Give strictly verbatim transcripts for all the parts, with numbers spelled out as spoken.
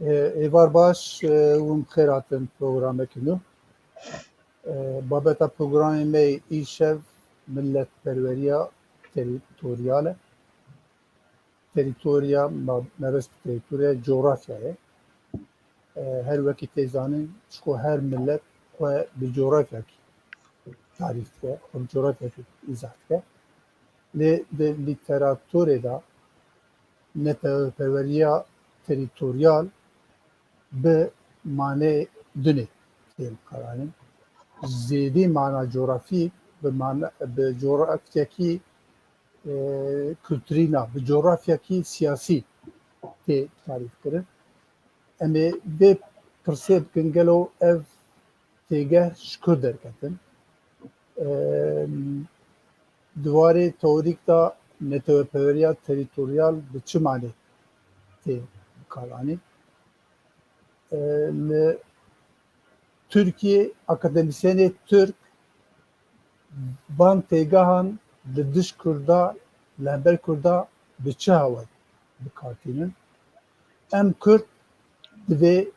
Êvar baş û bi xêr hatin programekî nû. Babeta programê me yê îşev milletperweriya terîtoryal e. Terîtorya, mebest bi terîtorya, coğrafya ye. Her wekî tê zanîn, çiko her millet xwe bi coğrafyakî tarîf dike, xwe bi coğrafyakî îzah dike. Lê di lîteraturê de neteweperweriya terîtoryal bi manê dinê tê bikaranîn. Zêdî mana coğrafî bi mana, bi coğrafyakî, e, kulturî na, bi coğrafyakî siyasî tê tarîf kirin. Em ê vê pirsê bikin, gelo ev têgeh ji ku derketin? Em, di warê teorîk de netewepeweriya terîtoryal bi çi manê tê bikaranîn? Em, li Tirkiyê akademîsyenê Tirk van têgehan li dij Kurda, li hember Kurda bi çi hawayî bi kar tînin? Em Kurd divê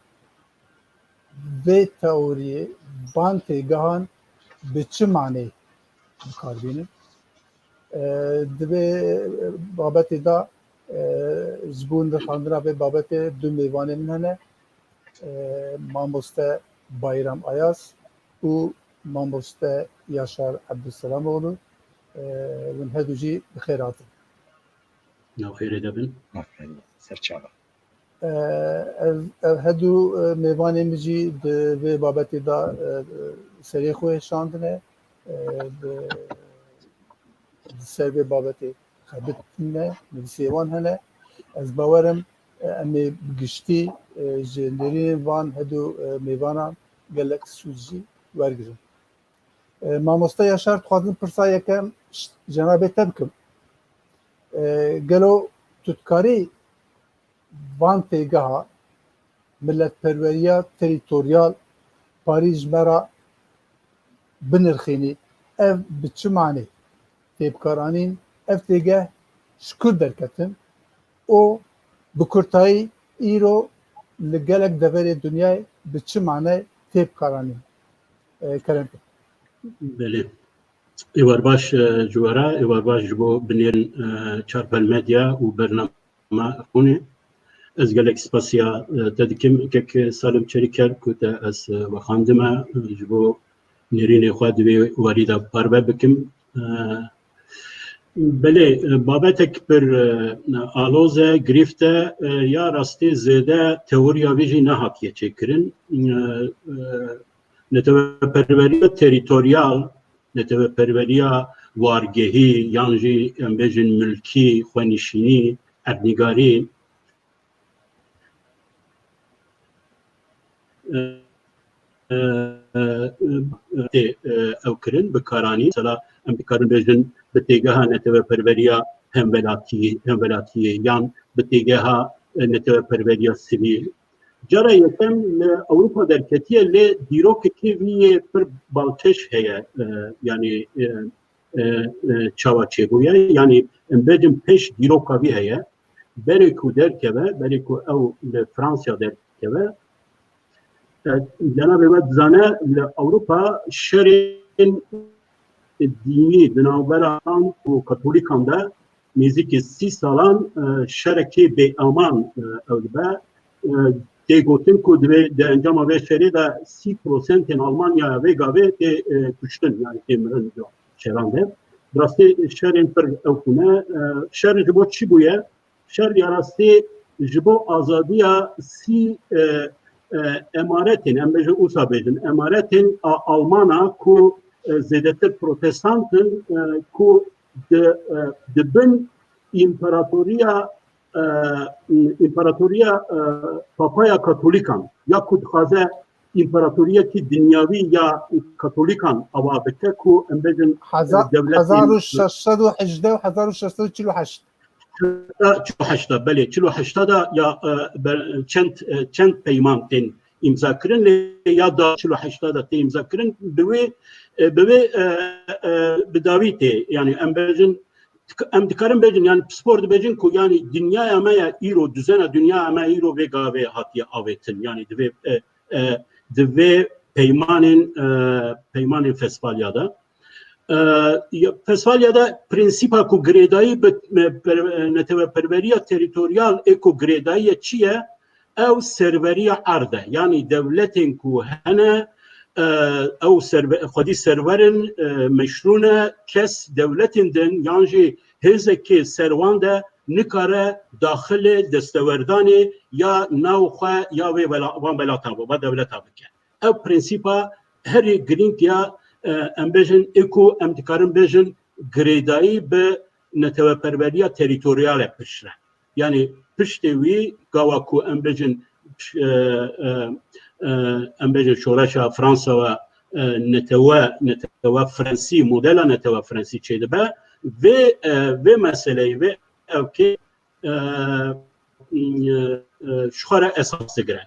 vê teoriyê, van têgehan bi çi manê bi kar bînin? E, di vê babetê de, e, ji bo nirxandina vê babetê du mêvanê min hene. E, mamoste Bayram Ayaz û mamoste Yaşar Ebdulselamoğlu. E, hûn her du jî bi xêr hatin. Nav xêrê de bin. Aferin. Serçava. E, ev, ev her du, e, mêvanê min jî di vê babetê de, e, serê xwe hêşandine. E, di, di ser vê babetê xebitîne, nivîsê wan hene. Ez bawer im, e, em ê bi giştî, e, ji nêrînên van her du, e, mêvanan gelek sûc jî wergirin. E, mamoste Yaşar, dixwazim pirsa yekem ş-, cenabê te bikim. E, gelo tu dikarî van têgeha milletperweriya terîtoryal parî ji me re binirxînî? Ev bi çi manê tê bikaranîn? Ev têgeh ji ku derketin? Û bi kurtayî îro li gelek deverê dinyayê bi çi manê tê bikaranîn? E, kerem. Belê. Êvar baş, e, ji we re, êvar baş ji bo binêrin, e, Çarpel Medya û bernama Xûnê. Ez gelek spasiya, e, te dikim. Kek Salim Çelîker ku te ez, e, vexandime, e, ji bo nêrînê xwe di vê warî de parve bikim. E, belê, e, babetek pir, e, aloz e, girîft e, e, ya rastî zêde teoriya vî jî nehatiye çêkirin. E, e, neteweperweriya terîtoryal, neteweperweriya wargehî yan jî em bêjin milkî, xwenîşînî, erdnîgarî, e, e, e, tê, e, ew kirin, bikaranîn. Mesela em dikarin bêjin bi têgeha neteweperweriya hemwelatiyê, hemwelatiyê yan bi têgeha, e, neteweperweriya sivîl. Cara yekem li Ewropa derketiye, lê dîrokekê vî yê pir balkêş heye, e, yanî, e, e, e, çawa çêbûye. Yanî em bêjin pêş dîroka vî heye. Berê ku derkeve, berê ku ew li Fransa derkeve, e, cenabê we dizane li Ewropa şerên dînî di navbera Protestan û Katolîkan de nêzîkî sî salan, e, şerekê bêaman, e, ew dibe. E, tê gotin ku divê di encama vê şerê de sî prosentên Almanya vê gavê tê, e, kuştin, yani tê mirin di şeran de. Rastî şerên pir ew kune. E, şer ji bo çi bûye? Şer ya rastî ji bo azadiya sî, e, e, emaretên, em bêjin, wisa bêjin, emaretên a-, Almana ku, e, zêdetir protestant in, e, ku di, e, di bin împaratoriya, e, împaratoriya, e, Papaya Katolîkan ya ku dixwaze împaratoriyekî dinyawî ya Katolîkan ava bike ku em bêjin, e, Heza-, dewletên hezar û şeş sed û hejdeh û hezar û şeş sed û çil û heşt. Çil û heşta, belê, çil û heşta da ya, e, ber-, çend, e, çend peyman tên îmza kirin, lê ya da çil û heşta da tê îmza kirin, bi wê, e, bi wê, e, e, bi dawî tê, yani em bêjin dik-, em dikarin bêjin, yani pispor dibêjin ku yani dinyaya me ya îro, duzena dinyaya me îro vê gavê hatiye avêtin. Yani divê, e, e, divê peymanên, e, peymanên Festvalya de. E, ya, Festvalya de prensîpa ku girêdayî bi, e, per-, e, neteweperweriya terîtoryal ê ku girêdayî ye çi ye? Ew serweriya erd e. Yanî dewletên ku hene, e, ew serve-, xwedî serwer in, e, meşrû ne, kes dewletên din yan jî hêzekê ser wan de nikare daxilê destewerdanê ya nav xwe ya vê wela-, van welata, van dewleta bike. Ev prensîpa herî girîng ya, e, em bêjin, ê ku em dikarin bêjin girêdayî bi neteweperweriya terîtoryal e piştre. Yani piştê wî gawa ku em bêjin, e, e, e, em bêjin şoreşa Fransa ve, e, netewe, netewe Fransî, modela netewe Fransî çêdibe, vê, e, vê meseleyê, vê ewkê, e, e, e, ji xwe re esas digire.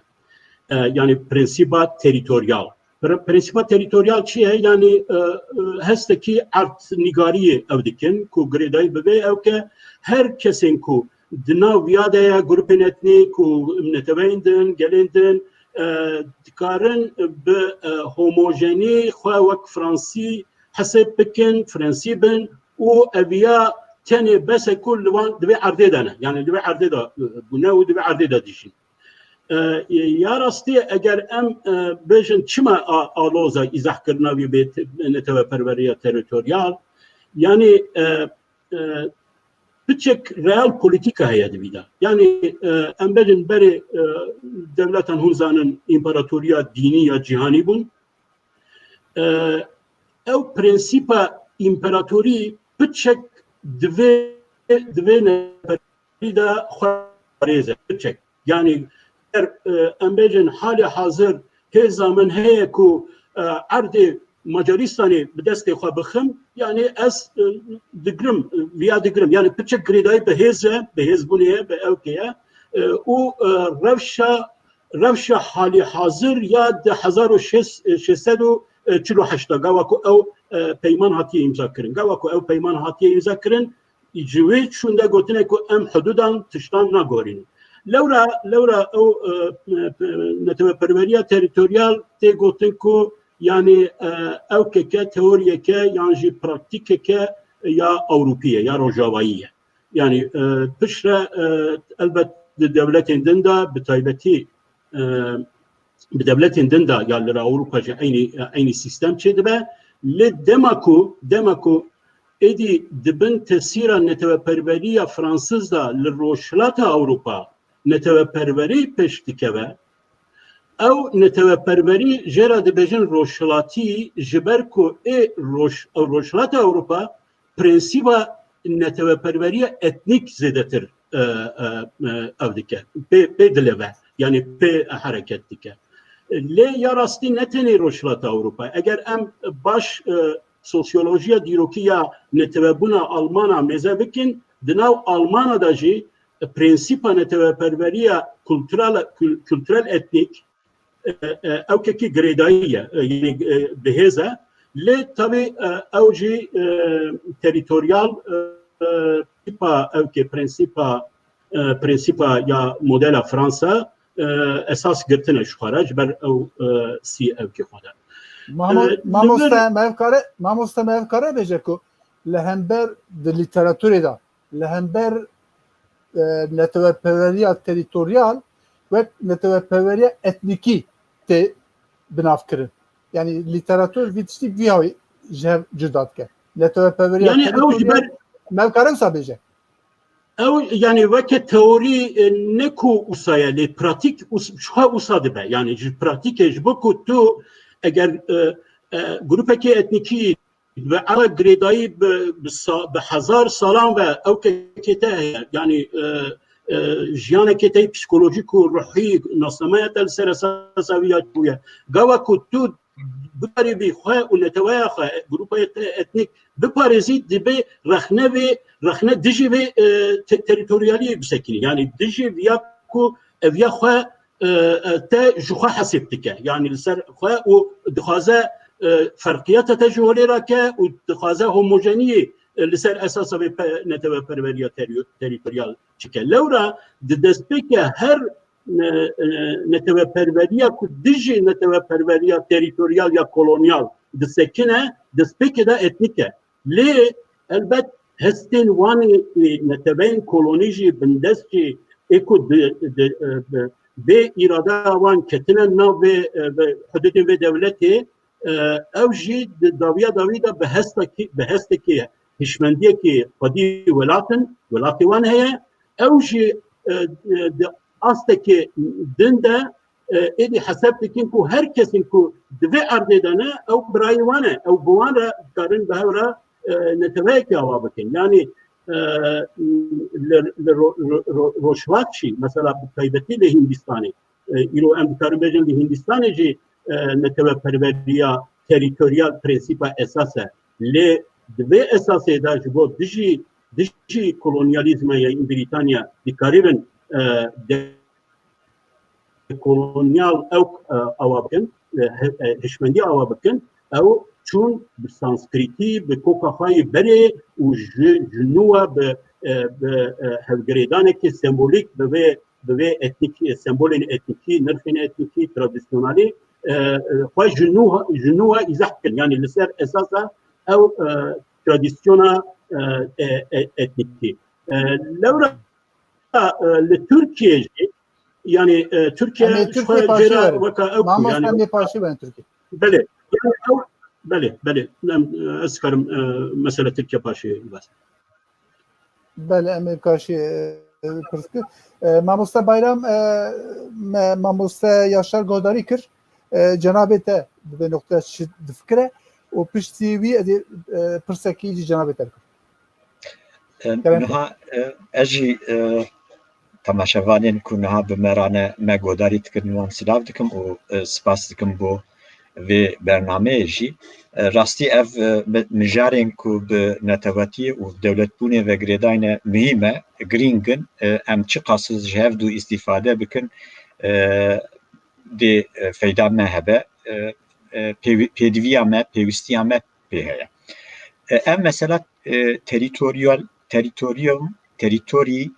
E, yani prensîba terîtoryal. Pre-, prensîba terîtoryal çi ye? Yani, e, e, hestekî erdnîgariyê ew dikin ku girêdayî bi vê ewke her kesên ku di nav viya de ye, grûpên etnîk û neteweyên din, gelên din, e, dikarin bi, e, homojenî xwe wek Fransî hesêb bikin, Fransî bin û eviya tenê bes e ku li wan di vê erdê de ne. Yani di vê erdê de, e, bûne û di vê erdê de dijîn. E, ya rastî eger em, e, bêjin çima a-, aloza îzahkirina wî bê te-, neteweperweriya terîtoryal, yani, e, e, piçek real polîtîka heye di vî de. Yani, e, em bêjin berê, e, dewletan hûn zanin împaratoriya dînî ya cîhanî bûn. E, ew prensîpa împaratorî piçek divê, divê neperî de xwe parêze, piçek. Yani, eger, e, em bêjin halê hazir hêza min heye ku, e, erdê Macaristanê bi destê xwe bixim, yani ez, e, digirim, e, viya digirim. Yani piçek girêdayî bi hêz e, bi hêzbûnê ye, bi ewkê ye. E, û, e, rewşa, rewşa halî hazir ya di hezar û şêst, şêst sed û çil û heşt de, gava ku ew, e, peyman hatiye îmza kirin. Gava ku ew peyman hatiye îmza kirin, ji wê şûnde gotine ku em hudûdan tiştan nagorînin. Lewra, lewra ew, e, e, neteweperweriya terîtoryal tê gotin ku, yani, e, ew keke teoriyeke yan jî praktîkeke ya Ewropî ye, ya Rojavayî ye. Yani, e, piştre, e, elbet di dewletên din de, bi taybetî, e, bi dewletên din de ya li Ewropa jî eynî, eynî sîstem çêdibe. Lê dema ku, dema ku êdî di bin tesîra neteweperweriya Fransîz de li Rojhilata Ewropa neteweperwerî pêş dikeve, ew neteweperwerî jê re dibêjin rojhilatî, ji ber ku ê roj-, ew Rojhilata Ewropa prensîba neteweperweriya etnîk zêdetir, e, e, e, ev dike, pê, pê dileve, yani pê hereket dike. Lê ya rastî ne tenê Rojhilata Ewropa. Eger em baş, e, sosyolojiya dîrokî ya netewebûna Almana mêze bikin, di nav Almana de jî prensîpa neteweperweriya kultural, kul-, kulturel etnîk, e, e, ew kekî girêdayî ye, e, yani, e, bi hêz e. Lê tabî, e, ew jî, e, terîtoryal, e, e, tîpa ew ke prensîpa, e, prensîpa ya modela Fransa, e, esas girtine ji xwe re, ji ber ew, e, sî ewkê xwe de. Mamo-, E, li vir mamoste, me ev kare, mamoste, me ev kare bêje ku li hember di lîteraturê de, li hember, e, neteweperweriya terîtoryal wek neteweperweriya etnîkî tê binavkirin. Yani lîteratur vî tiştî vî hawî ji hev cuda dike. Neteweperweriya Yani ew ji terîtoryal, ber me ev kare wisa bêje. Ew, yani, weke teorî, e, ne ku wisa ye, lê pratîk us-, ji xwe wisa dibe. Yani, ji pratîkê, ji bo ku tu eger, e, e, grûpekê etnîkî bi ewa girêdayî bi, bi sa-, bi hezar salan ve ew kekê te heye, yani, e, e, jiyanekê te psîkolojîk û ruhî, nasnameya te li ser esasa wî ya bûye. Gava ku tu bikarîbî xwe û neteweya xwe, grûpa te etnîk biparêzî, dibê rexne vê, rexne dijî vê, e, te-, terîtoryaliyê bisekinî. Yani dijî viya ku eviya xwe, e, e, te ji xwe hesêb dike. Yani li ser xwe û dixwaze, e, ferqiyeta te ji holê rake û dixwaze homojeniyê e, li ser esasa vê pe-, neteweperweriya terî-, terîtoryal çike. Lewra di destpêke her, e, e, neteweperweriya ku dijî neteweperweriya terîtoryal ya kolonyal disekine, destpêke de etnîk e. Lê elbet hestên wan ê neteweyên kolonî jî bindest jî ê ku di, di, e, bi, bê îradeya wan ketine nav vê, e, vê hududên vê dewletê, e, ew jî di dawiya dawî de bi hestekî, bi hestekî hişmendiyekî xwedî welatin, welatê wan heye. Ew jî, e, e, di astekê din de, e, êdî hesab dikin ku her kesên ku di vê erdê de ne, ew birayê wan e, ew bi wan re dikarin bi hev re, e, neteweyekî awa bikin. Yanî, e, li, li ro-, ro-, ro-, Rojhilat jî, mesela bi taybetî li Hindistanê, e, îro em dikarin bêjin li Hindistanê jî, e, neteweperweriya terîtoryal prensîpa esas e. Lê di vê esasê de ji bo dijî, dijî kolonyalîzma ya Brîtanya dikaribin, e, de-, kolonyal ew, e, awa bikin, e, he-, e, hişmendî awa bikin, ew çûn bi Sanskrîtî, bi koka xwe yê berê û ji, ji nû ve bi, e, bi, e, hevgirêdanekî sembolîk bi vê, bi vê etnîk, sembolên etnîkî, nirxên etnîkî, tradisyonalî, e, e, xwe ji nû, ji nû ve îzah bikin. Yanî li ser esasa ew, e, tradisyona, e, e, e, etnîkî. E, lewra, e, li Tirkiye jî, yanî, e, Tirkiye Em ê ji xwe Tirkiye paşê jê re werin. Weka ew ku, Mamoste, yanî, em ê paşê werin Tirkiye. Belê. Yanî ew, belê, belê. Em, e, ez dikarim, e, mesele Tirkiye paşê bas. Belê, em ê paşê, e, pirs kir. E, Mamoste Bayram, e, me, Mamoste Yaşar guhdarî kir. E, cenabê te di vê noqteya çi difikire û piştî wî ez ê, e, pirsekî jî cenabê te bikim. E, Kerem. Niha, e, ez jî, e, temaşevanên ku niha bi me re ne, me guhdarî dikin, wan silav dikim û, e, spas dikim bo vê bernameyê jî. E, rastî ev, e, mi-, mijarên ku bi netewetiyê û dewletbûnê ve girêdayne muhîm e, girîng in. E, em çiqas ji hev du îstîfade bikin, e, dê, e, feyda me hebe, e, e, pêwî-, pêdiviya me, pêwîstiya me pê heye. E, ev mesela, e, terîtoryal, terîtoryum, terîtorî,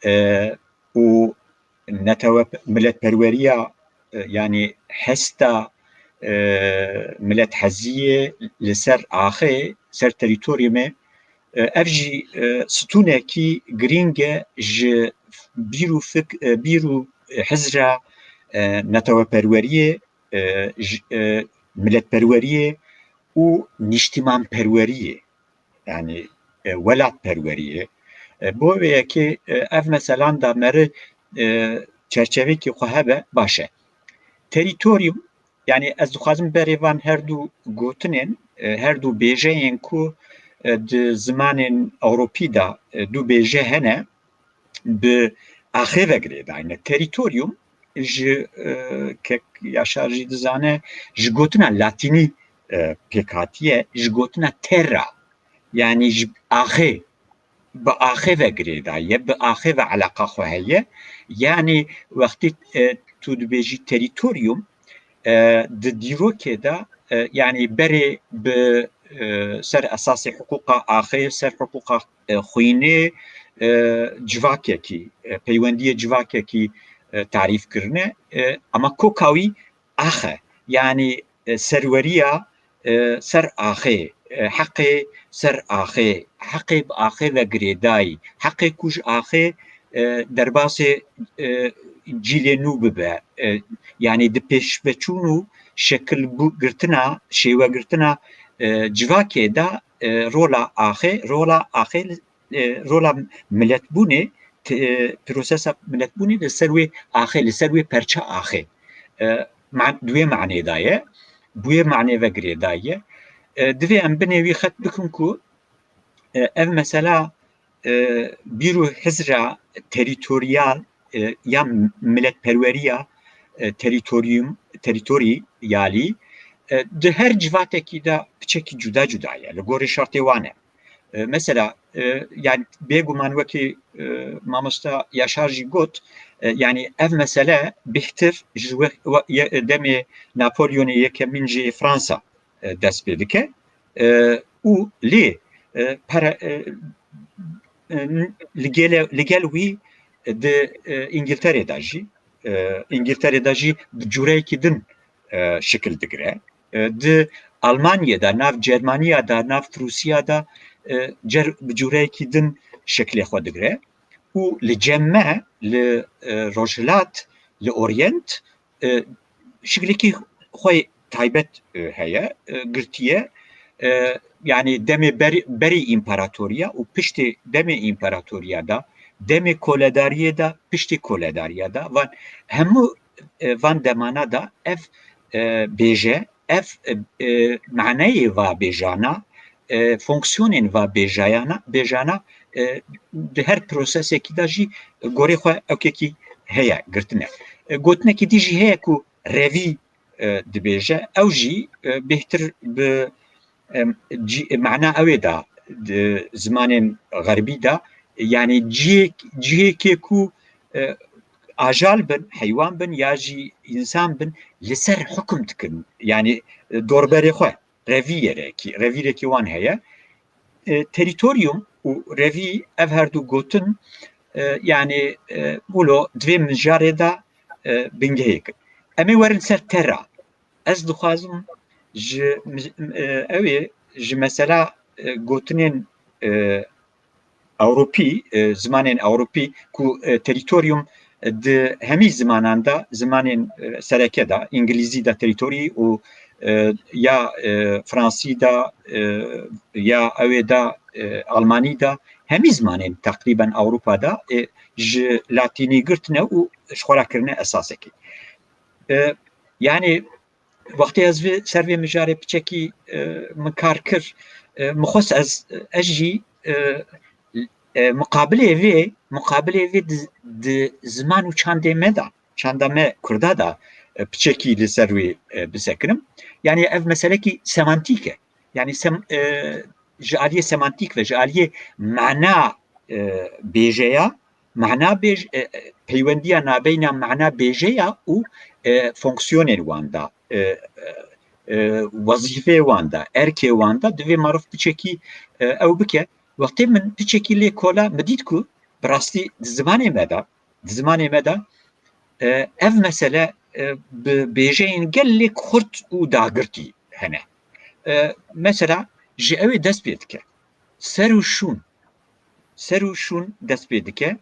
e, û netewe, miletperweriya, e, yanî hesta, e, miletheziyê li ser axê, ser terîtoryumê, e, ev jî, e, stûnekî girîng e ji bîr û fik-, e, bîr û hizra, e, neteweperweriyê, e, ji, e, miletperweriyê û nîştîmanperweriyê, yanî, e, welatperweriyê. E, bo vê yekê, e, ev meselan da meri, e, çerçevekî xwe hebe baş e. Terîtoryum, yanî ez dixwazim berê van her du gotinên, e, her du bêjeyên ku, e, di zimanên Ewropî de, e, du bêje hene, bi axê ve girêdayne. Terîtoryum ji, e, kek Yaşar jî dizane, ji gotina latînî, e, pêk hatiye, ji gotina terra, yanî ji axê, bi axê ve girêdaye, bi axê ve eleqa xwe heye. Yanî wextî, e, tu dibêjî terîtoryum, e, di dîrokê de, e, yanî berê bi, e, ser esasê hiqûqa axê, ser hiqûqa, e, xwînê, e, civakekî, e, peywendiyê civakekî, e, tarîf kirine. E, ama koka wî ax e. Yanî, e, serweriya, e, ser axê, e, heqê ser axê, heqê bi axê ve girêdayî, heqê ku ji axê, e, derbasê, e, cîlê nû bibe, e, yanî di pêşveçûn û şekilbû-, girtina, şêwegirtina, e, civakê de, e, rola axê, rola axê li e, rola miletbûnê, te-, e, prosesa miletbûnê li ser wê axê, li ser wê perça axê. E, man-, di wê manê de ye, bi wê manê ve girêdayî ye. E, divê em binê wî xet bikin ku, e, ev mesela, e, bîr û hizra terîtoryal, e, ya miletperweriya, e, terîtoryum, terîtoryalî, e, di her civatekî de piçekî cuda cuda ye, li gorî şertê wan e. E, mesela, e, yani bêguman wekî, e, mamosta Yaşar jî got, e, yani ev mesele bêhtir ji we-, we-, ye-, demê Napolyonê Yekemîn jî Fransa, e, dest pê dike. E, û lê e, pere, e, e, li gele-, li gel wî di, e, Îngilterê de jî, e, Îngilterê de jî bi cûreyekî din, e, şikil digire. E, di Almanyê de, nav Cermaniya de, nav Rûsiya de, e, cer-, bi cûreyekî din şiklê xwe digire. Û li cem me, li, e, Rojhilat, li Orient, e, şiklekî xwe taybet, e, heye, e, girtiye. E, yanî demê berî, berî împaratoriya û piştê demê împaratoriya de, demê koledariyê de, piştê koledariya de, van hemû, e, van demana de ev, e, bêje, ev, e, e, maneyê va bêjana, e, fonksiyonên va bêjayana, bêjana, e, di her prosesekî de jî gorê xwe ewkekî heye, girtine. E, gotinekî dî jî heye ku revî, e, dibêje, ew jî, e, bêhtir bi, em, cî-, mana ew ê de, di zimanên xerbî de, yanî cihê-, cihêkê ku, e, ajal bin, heywan bin ya jî însan bin, li ser hukm dikin. Yanî, e, dorberê xwe, revîyerekî, revîrekî wan heye. E, terîtoryum û revî, ev her du gotin, e, yanî, e, wilo di vê mijarê de, e, bingehê kin. Em ê werin ser terra. Ez dixwazim ji mij-, e, ew ê ji mesela, e, gotinên, e, Ewropî, e, zimanên Ewropî ku, e, terîtoryum, e, di hemî zimanan de, zimanên, e, sereke de, îngilîzî de terîtorî û, e, ya, e, fransî de, e, ya ew ê de, e, almanî de, hemî zimanên teqrîben Ewropa de, e, ji latînî girtine û ji xwe re kirine esasekî. E, yanî, wextê ez vê, ser vê mijarê piçekî, e, min kar kir, e, min xwest ez, ez jî, e, e, muqabilê vê, muqabilê vê di, di ziman û çandê me de, çanda me kurda de, e, piçekî li ser wê, e, bisekinim. Yanî ev meselekî semantîk e. Yanî sem-, e, ji aliyê semantîk ve, ji aliyê mana, e, bêjeya, mana bêj-, e, e, peywendiya nabeyna mana bêjeya û, e, fonksiyonên wan de, e, e, e, wezîfeyê wan de, erkê wan de, divê meriv piçekî, e, ew bike. Wextê min piçekî lê kola, min dît ku bi rastî di zimanê me de, di zimanê me de, e, ev mesele, e, bi bêjeyên gelek xurt û dagirtî hene. E, mesela ji ew ê dest pê dike. Ser û şûn. Ser û şûn dest pê dike.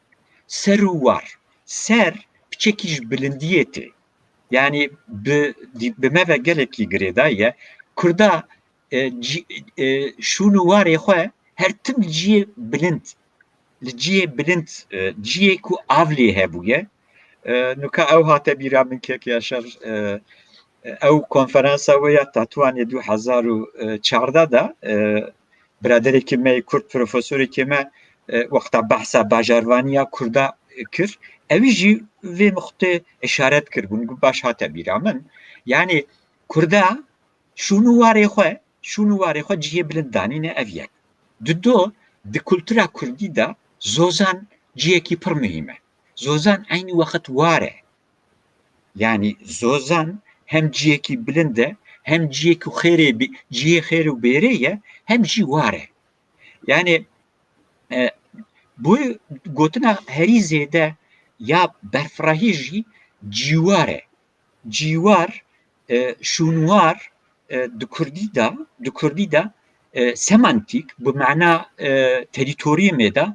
Ser û war. Ser piçekî ji bilindiyê tê. Yanî bi, bi me ve gelekî girêdayî ye. Kurda, e, cî-, e, şûn û warê xwe her tim li cihê bilind, li cihê bilind, e, cihê ku av lê hebûye. E, nuka ew hate bîra min, kek Yaşar, e, ew konferansa wê ya Tetuanê du hezar û çardeh de, e, biraderekî me yê Kurd, profesorekî me, e, wexta behsa bajarvaniya Kurda kir, ewî jî vê nuqtê işaret kiribûn, got, baş hate bîra min. Yanî Kurda şûn û warê xwe, şûn û warê xwe cihê bilind danîne, ev yek. Di do, di kultura Kurdî de zozan cihekî pir muhîm e. Zozan eynî wext war e. Yanî zozan hem cihekî bilind e, hem cihekî xêrê bi-, cihê xêr û bêrê ye, hem jî war e. Yanî, e, bu gotina herî zêde ya berfirehî jî cîwar e. Cîwar, e, şûnwar, e, di kurdî de, di kurdî de, e, semantîk, bi mana, e, terîtoriyê me de,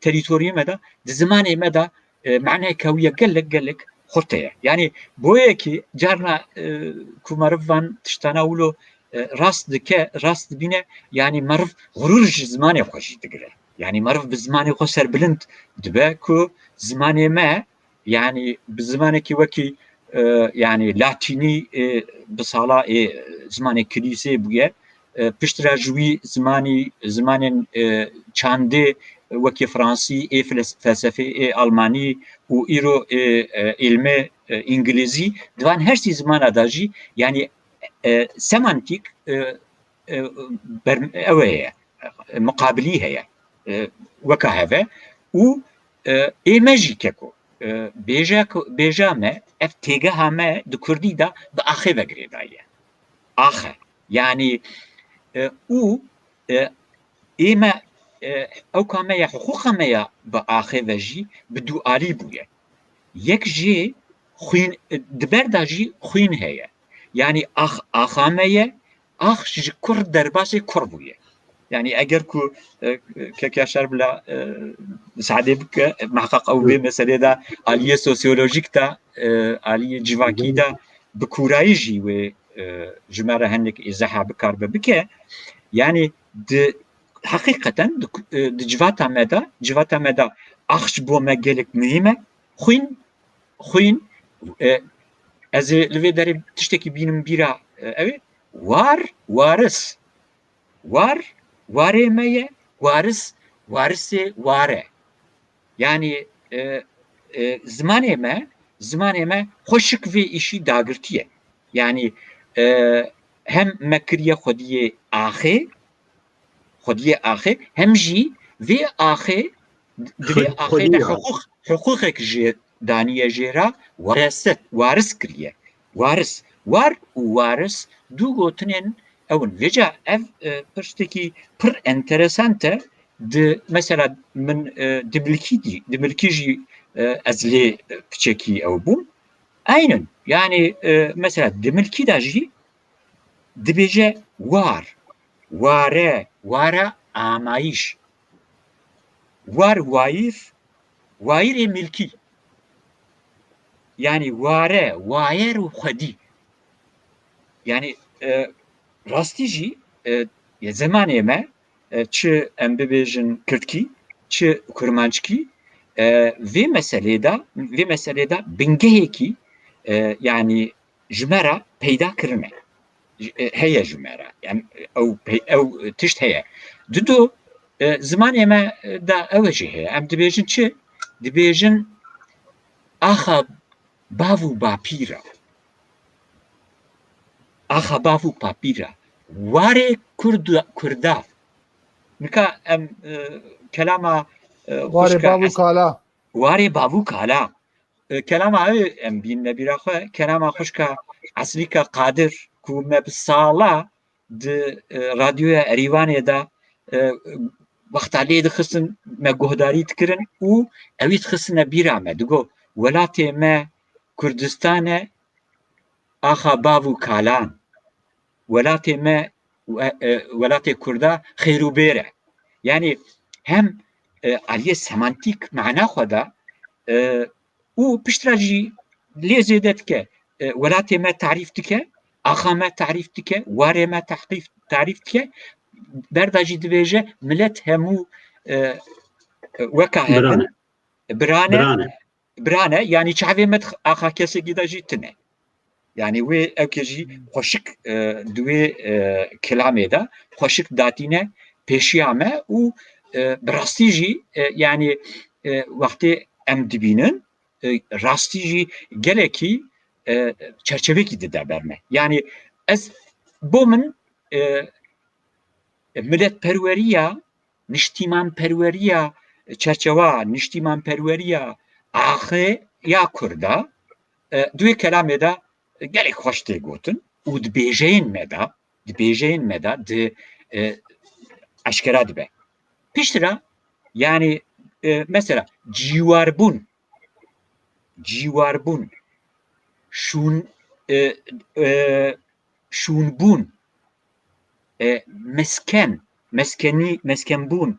terîtoriyê me de, di zimanê me de, e, manayeke wî ye gelek, gelek xurt heye. Yanî boyekî carna, e, ku meriv van tiştana wilo, e, rast dike, rast dibîne, yanî meriv xurûr ji zimanê xwe jî digire. Yanî meriv bi zimanê xwe serbilind dibe ku zimanê me, yanî bi zimanekî wekî, e, yanî latînî, e, bi sala, e, zimanê kilîsê bûye. E, piştre ji wî zimanî, zimanên, e, çandê wekî fransî, ê fles-, felsefê, ê almanî û îro, e, e, îlmê, e, îngilîzî, di van her sî zimana de jî, yanî, e, semantîk, e, e, ber-, ew heye, e, muqabilî heye, e, weka heve û, e, ê me jî keko, e, bêje ku, bêja me, ev têgeha me di kurdî de bi axê ve girêdayî ye. Axe. Yanî, e, û, e, Ê me, e, ewka me ya, hiqûqa me ya bi axê ve jî bi du alî bûye. Yek jê xwîn, e, di ber de jî xwîn heye. Yanî ax, axa me ye, ax ji kur derbasê kur bûye. Yanî eger ku, e, kek Yaşar bila, e, misadê bike, e, miheqeq ew vê meselê de aliyê sosyolojîk de, e, aliyê civakî de bi kûrayî jî wê, e, ji me re hinek îzeha bikaribe bike. Yanî di heqîqeten di, e, di civata me de, civata me de ax ji bo me gelek muhîm e. Xwîn, xwîn, e, ez ê li vê derê tiştekî bînim bîra, e, ew ê war, waris. War, warê me ye, waris, warisê war e. Yanî, e, e, zimanê me, zimanê me xweşik vê îşî dagirtiye. Yanî, e, hem me kiriye xwediyê axê, xwediyê axê, hem jî vê axê, di vê Xwe-, axê de xwediya. Hiqûq, hiqûqek jê daniye jê re, weraset, waris kiriye. Waris, war û waris du gotinên ew in. Vêca ev, e, piştekî pir enteresan e. Di, mesela min, e, dimilkî dî, dimilkî jî, e, ez lê, e, piçekî ew bûm. Eynî, yanî, e, mesela dimilkî de jî dibêje war, ware, ware amayîş. War wayîr, wayîrê milkî. Yanî ware, wayer û xwedî. Yanî, e, rastî jî, e, ya zimanê me, e, çi em bibêjin kirdkî, çi kurmanckî, e, vê meselê de, vê meselê de bingehekî, e, yanî ji me re peyda kirine. Ji, e, heye ji me re. Yanî ew pey-, ew tişt heye. Dido, e, zimanê me de ew jî heye. Em dibêjin çi? Dibêjin axa bav û bapîra. Axa bav û bapîra. Warê kurd-, kurda. Nika em, e, kelama, e, Warê xwişka bav û es-, kala. Warê bav û kala. E, kelama ew em bînine bîra xwe, kelama xwişka Eslîka Qadir ku me bi sala di, e, radyoya Erîvanê de, e, wexta lê dixistin me guhdarî dikirin û ewî dixistine bîra me. Digo, welatê me Kurdistan e, axa bav û kalan. Welatê me, we-, e, welatê Kurda xêr û bêr e. Yanî hem, e, aliyê semantîk mana xwe de, e, û piştre jî lê zêde dike. E, welatê me tarîf dike, axa me tarîf dike, warê me tarîf, tarîf dike. Berda jî dibêje, milet hemû, e, e, weka hev in, birane. Birane. Birane. Birane, yanî çavê me di axa kesekî de jî tune. Yanî wê ewkê jî xweşik, e, di wê, e, kilamê de xweşik datîne pêşiya me û, e, bi rastî jî, e, yanî, e, wextê em dibînin, e, rastî jî gelekî, e, çerçevekî dide ber me. Yanî ez, bo min, e, miletperweriya, niştîmanperweriya, çerçewa niştîmanperweriya axê ya Kurda, e, di wê kelamê de gelek xweş tê gotin û di bêjeyên me de, di bêjeyên me de, di, e, eşkera dibe. Piştre, yanî, e, mesela, cîwarbûn, cîwarbûn, şûn, e, e, şûnbûn, e, mesken, meskenî, meskenbûn,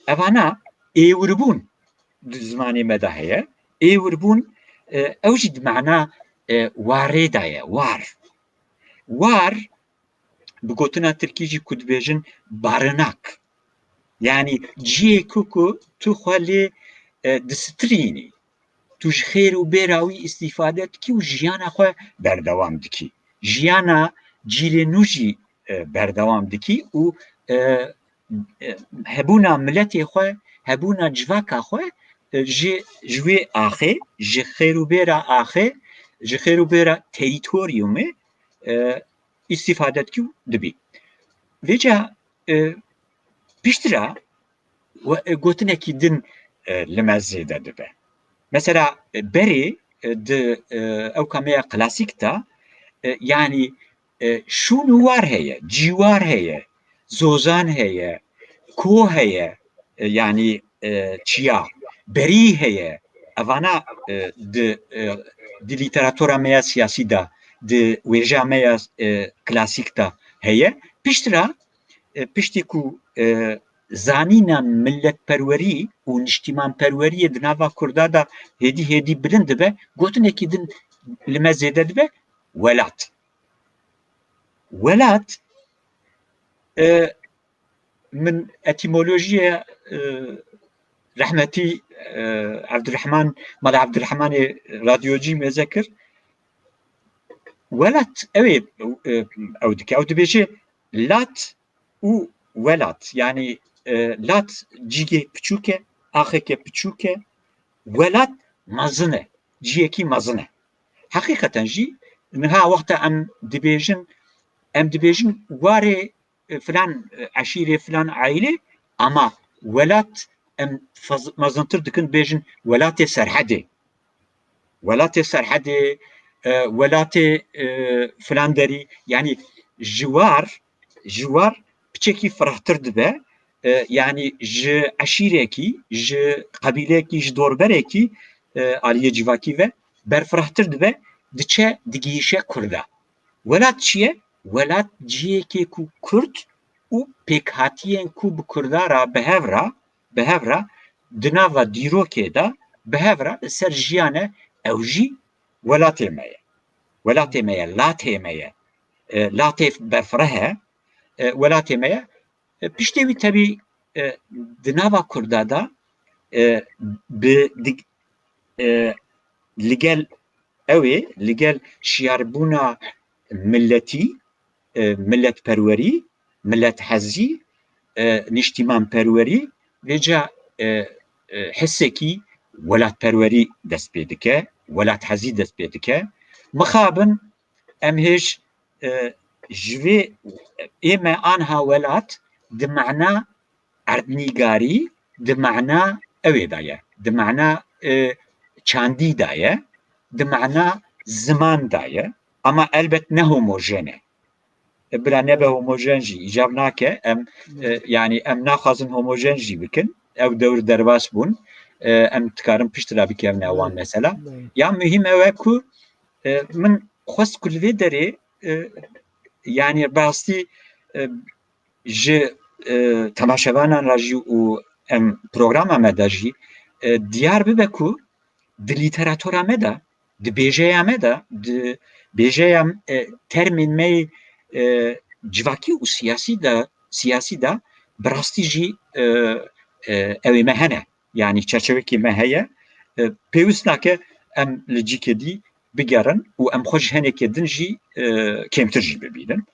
evana êwirbûn di zimanê me de heye. Êwirbûn, e, ew jî di mana, e, warê de ye, war. War, bi gotina tirkî jî ku dibêjin barınak. Yanî cihê ku, ku tu xwe lê, e, disitirînî. Tu ji xêr û bêra wî îstîfade dikî û jiyana xwe berdewam dikî. Jiyana cîlê nû jî, e, berdewam dikî û, e, e, hebûna miletê xwe, hebûna civaka xwe, e, ji, ji wê axê, ji xêr û bêra axê, ji xêr û bêra terîtoryumê, e, îstîfade dikî û dibî. Vêca, e, piştre we-, e, gotinekî din, e, li me zêde dibe. Mesela, e, berê, e, di, e, ewka me ya klasîk de, e, yanî, e, şûn û war heye, cîwar heye, zozan heye, ko heye, e, yanî, e, çiya, berî heye. Evana, e, di, e, di lîteratura me ya siyasî de, di wêja me ya, e, klasîk de heye. Piştre, e, piştî ku, e, zanîna milletperwerî û niştîmanperweriyê di nava Kurda de hêdî hêdî bilind dibe, gotinekî din li me zêde dibe, welat. Welat, e, min etîmolojiyê, e, rehmetî, e, Evdirehman, Mala Evdirehmanê radyocî mêze kir. Welat, ew ê, e, ew dike. Ew dibêje lat û welat. Yanî, e, lat cîgê piçûk e, axeke piçûk e. Welat mezin e. Ciyekî mezin e. Heqîqeten jî niha wexta em dibêjin, em dibêjin warê, e, filan, e, eşîrê, filan aîlê, ama welat em fez-, mezintir dikin, bêjin welatê Serhedê. Welatê Serhedê, e, welatê, e, filan derî, yanî ji war, ji war piçekî firehtir dibe, e, yanî ji eşîrekî, ji qebîleyekî, ji dorberekî, e, aliyê civakî ve berfirehtir dibe, diçe digihîşe Kurda. Welat çi ye? Welat cihekê ku Kurd û pêkhatiyên ku bi Kurda re bi hev re, bi hev re di nava dîrokê de bi hev re li ser jiyane, ew jî welatê me ye. Welatê me ye, latê me ye. E, latê berfireh e, e, welatê me ye. E, piştê wî tevî, e, di nava Kurda de, e, bi, di, e, li gel ew ê, li gel şiyarbûna milletî, e, milletperwerî, milethezî, e, niştîmanperwerî, vêca, e, e, hisekî welatperwerî dest pê dike, welathezî dest pê dike. Mixabin em hêj, e, ji vê ê me anha welat di mana erdnîgarî, di mana ewê de ye, di mana, e, çandî de ye, di mana ziman de ye. Ama elbet ne homojen e. E, bila nebe homojen jî îcab nake. Em, e, yanî em naxwazin homojen jî bikin. Ew dewr derbas bûn. E, em dikarin piştre bikevine wan mesela. Ya muhîm ew e ku, e, min xwest ku li vê derê, e, yanî rastî, e, ji, e, temaşevanan re jî û em programa me de jî, e, diyar bibe ku di lîteratura me de, di bêjeya me de, di bêjeya, e, termên me yê, e, civakî û siyasî de, siyasî de bi rastî jî, e, e, ew ê me hene. Yanî çerçevekê me heye. E, pêwîst nake em li cîkê dî bigerin û em xwe ji henekê din jî, e, kêmtir jî bibînin.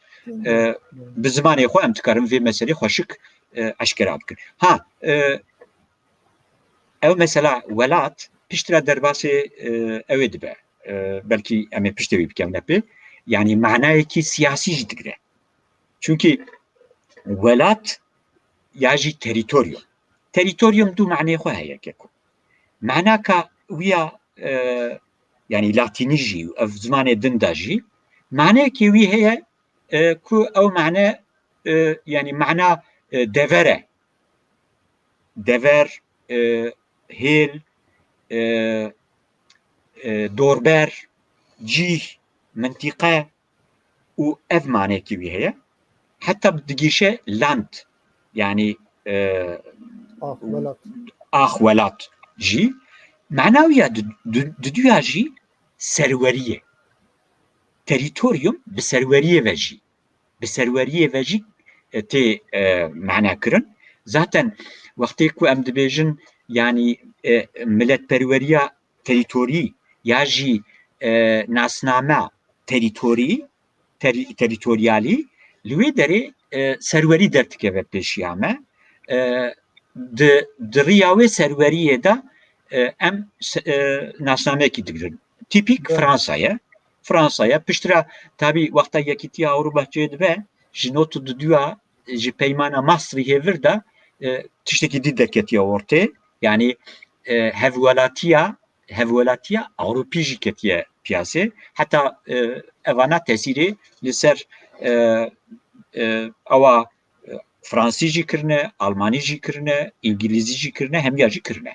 E, bi zimanê xwe em dikarin vê meselê xweşik, e, eşkera bikin. Ha, e, ew mesela welat piştre derbasê, e, ew ê dibe. E, belkî em ê piştê wî bikevine pê. Yanî manayekî siyasî jî digire. Çunkî welat ya jî terîtoryum. Terîtoryum du maneyê xwe heye keko. Manaka wî ya, e, yanî latînî jî, ev zimanê din de jî, maneyekê wî heye, e, ku ew mane, e, yanî mana, e, dever e. Dever, e, hêl, e, e, dorber, cîh, mintîqe û ev manekî wî heye. Heta digihîşe land, yanî, e, ax welat. Ax welat jî. Mana wî ya di, di, di duya jî serwerî ye. Terîtoryum bi serweriyê ve jî. Bi serweriyê ve jî, e, tê, e, mana kirin. Zaten wextê ku em dibêjin, yanî, e, miletperweriya terîtorî ya jî, e, nasname terîtorî, terî-, terîtoryalî, li wê derê, e, serwerî derdikeve pêşiya me. E, di, di riya wê serweriyê de, e, em se-, e, nasnameyekî digirin. Tîpîk Fransa ye. Fransa ye. Piştre tabî wexta Yekîtiya Ewropa çêdibe, ji not û duduya, ji peymana Maastrichtê vir de, e, tiştekî dî derketiye ortê. Yanî, e, hevwelatiya, hevwelatiya Ewropî jî ketiye piyasê. Heta, e, evana tesîrê li ser, e, e, ewa, e, Fransî jî kirine, Almanî jî kirine, Îngilîzî jî kirine, hemiya jî kirine.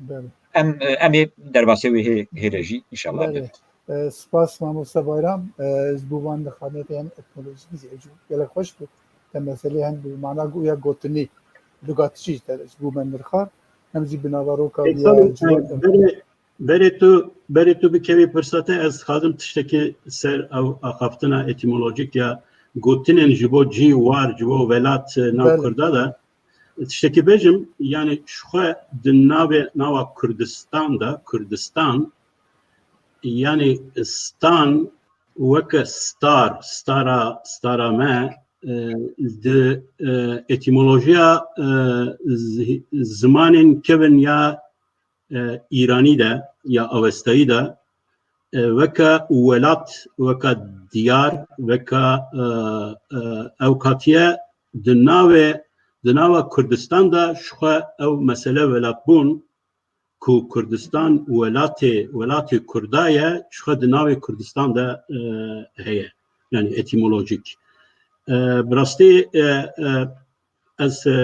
Belê. Em, em ê derbasê wê hê-, hêre jî, înşallah. Belê. E, spas mamoste Bayram, e, ji bo van nirxandinê te hem etnolojîk jî gelek xweş bû. Te meselê hem bi mana gu-, ya gotinî, lugatî jî te ji bo me nirxand, hem jî bi navaroka Pêk vîya sabû, civak e, berê, berê tu, berê tu bikevî pirsa te, ez dixwazim tiştekî ser ew axaftina etîmolojîk ya gotinên ji bo cî, war, ji bo welat, e, nav Belê. Kurda de tiştekî bêjim, yanî ji xwe di navê, nava Kurdistan de, Kurdistan, yanî stan weke star, stara, stara me, e, di, e, etîmolojiya, e, zi-, zimanên kevin ya, e, Îranî de ya Avestayî de, e, weke welat, weke diyar, weke, e, e, ew katiye di navê, di nava Kurdistan de ji xwe ew mesele welatbûn, ku Kurdistan welatê, welatê Kurda ye, ji xwe di navê Kurdistan de, e, heye. Yani etîmolojîk. E, bi rastî, e, e, ez, e, e,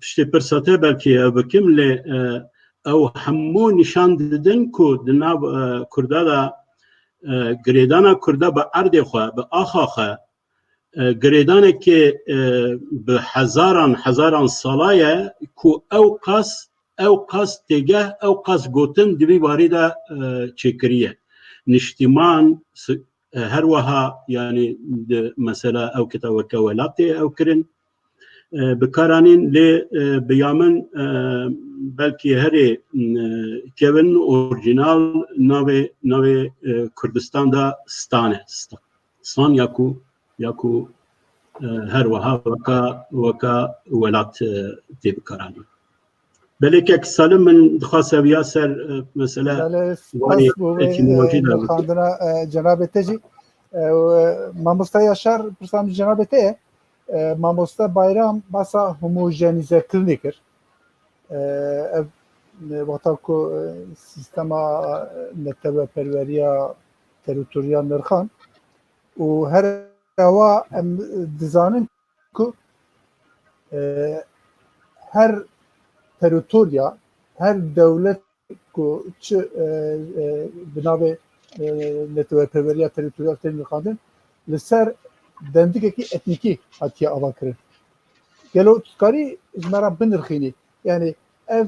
piştê pirsa te belkî ev bikim, lê, e, ew hemû nîşan didin ku di nav, e, Kurda de, e, girêdana Kurda bi erdê xwe, bi axa xwe, e, girêdanekê, e, bi hezaran, hezaran sala ye ku ew qas, ew qas têgeh, ew qas gotin di vî warî de, e, çêkiriye. Niştîman, si-, e, her wiha, yanî di mesela ew kita weke welatê ew kirin, e, bi kar anîn, lê, e, bi ya min, e, belkî herê, e, kevin orîjînal navê, navê, e, Kurdistan de stan e. Sta-, stan ya ku, ya ku, e, her wiha weka, weka welat, e, tê bikaranîn. Belê kek Salim, min dixwast eviya ser, e, mesele Belê, warê spas bo vê, etîmolojî e, de bikim. Nirxandina, e, cenabê te jî. E, û, e, mamosta Yaşar, pirsa min ji cenabê te ye. E, mamosta Bayram basa homojenîzekirinê kir. E, ev, e, wexta ku, e, sîstema neteweperweriya terîtoriyal nirxand û her ewa em dizanin ku, e, her terîtoriya, her dewlet ku çi, e, e, bi navê, e, neteweperweriya terîtoryal tên nirxandin, li ser dendikekî etnîkî hatiye avakirin. Gelo tu dikarî ji me re binirxînî? Yani ev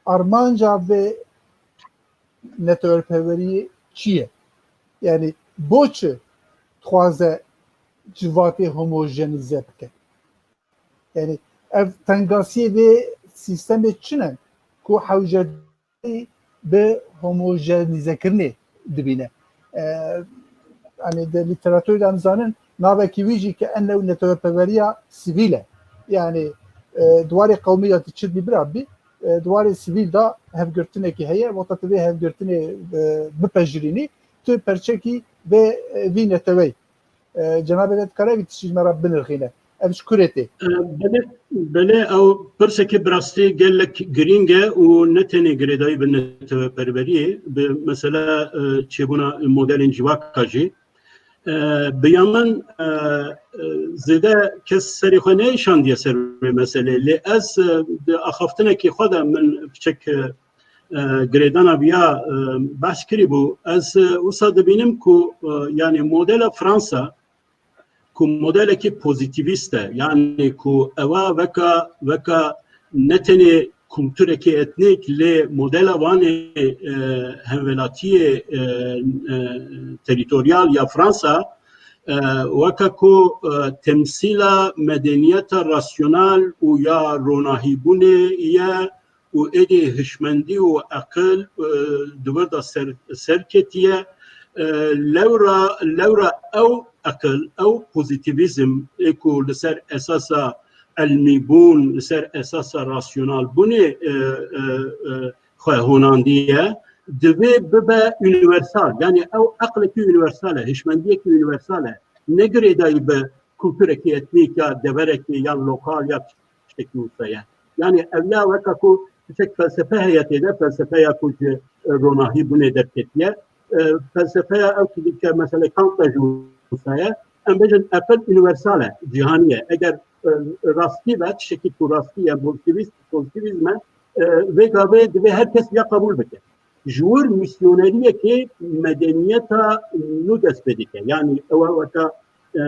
armanca vê neteweperweriyê çi ye? Yani bo çi dixwaze civatê homojenîze bike? Yani ev tengasiyê vê sîstemê çi ne ku hewce bi homojenîzekirinê dibîne? E, yani di lîteraturê de em zanin navekî wî jî ke ene neteweperweriya sivîl e. Yani, e, di warê qewmî de tu çi bî bira bî, e, di warê sivîl de hevgirtinekî heye, wexta tu vê hevgirtinê, e, bipejirînî, tu perçekî vê, e, vî neteweyî. E, cenabê te dikare vî tiştî ji me re binirxîne. Ev ji kurê tê? E, belê, belê, ew pirsekî bi rastî gelek girîng e û ne tenê girêdayî bi neteweperweriyê, bi mesela, e, çêbûna modelên civaka jî. E, bi ya min, e, e, zêde kes serê xwe neyşandiye ser vê meselê. Lê ez, e, di axaftinekê xwe de min piçek, e, e, girêdana viya, e, behs kirî bû. Ez, e, wisa dibînim ku, e, yani modela Fransa, ku modelekî pozîtîvîst e, yani ku ewa weka, weka ne tenê kulturekî etnîk, lê modela vanê, e, hemwelatiyê, e, e, terîtoryal ya Fransa, e, weka ku, e, temsîla medeniyeta rasyonal û ya ronahîbûnê ye, û êdî hişmendî û eqil, e, di wir de ser, serketiye. E, lewra, lewra ew eqil, ew pozîtîvîzm ê ku li ser esasa elmîbûn, li ser esasa rasyonalbûnê, e, e, e, xwe honandiye, divê bibe unîversal. Yani ew eqlekî unîversal e, hişmendiyekî unîversal e. Ne girêdayî bi kulturekî etnîk ya deverekê yan lokal ya tiştekî wisa ye. Yani ev ya weka ku tiştek felsefe heye tê de, felsefeya ku ji, e, ronahî bûnê derketiye. E, felsefeya ew ku dike mesela Kant de jî wisa ye. Em bêjin eqil unîversal e, cîhanî ye. Eger e, rastî ve, tiştekî ku rastî ye, pozitivîst, pozitivîzm e, e, vê gavê divê her kes ya qebûl bike. Ji wir misyoneriyekê medeniyeta nû dest pê dike. Yanî ew weka, e,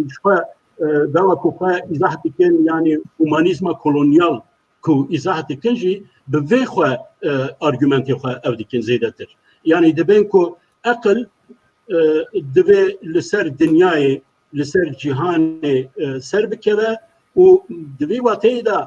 ji xwe, e, dawa ku xwe îzah dikin, yanî humanîzma kolonyal ku îzah dikin jî bi vê xwe, e, argumentê xwe ev dikin zêdetir. Yanî dibên ku eqil, e, divê li ser dinyayê, li ser cîhanê, e, ser bikeve û di vî wateyê de,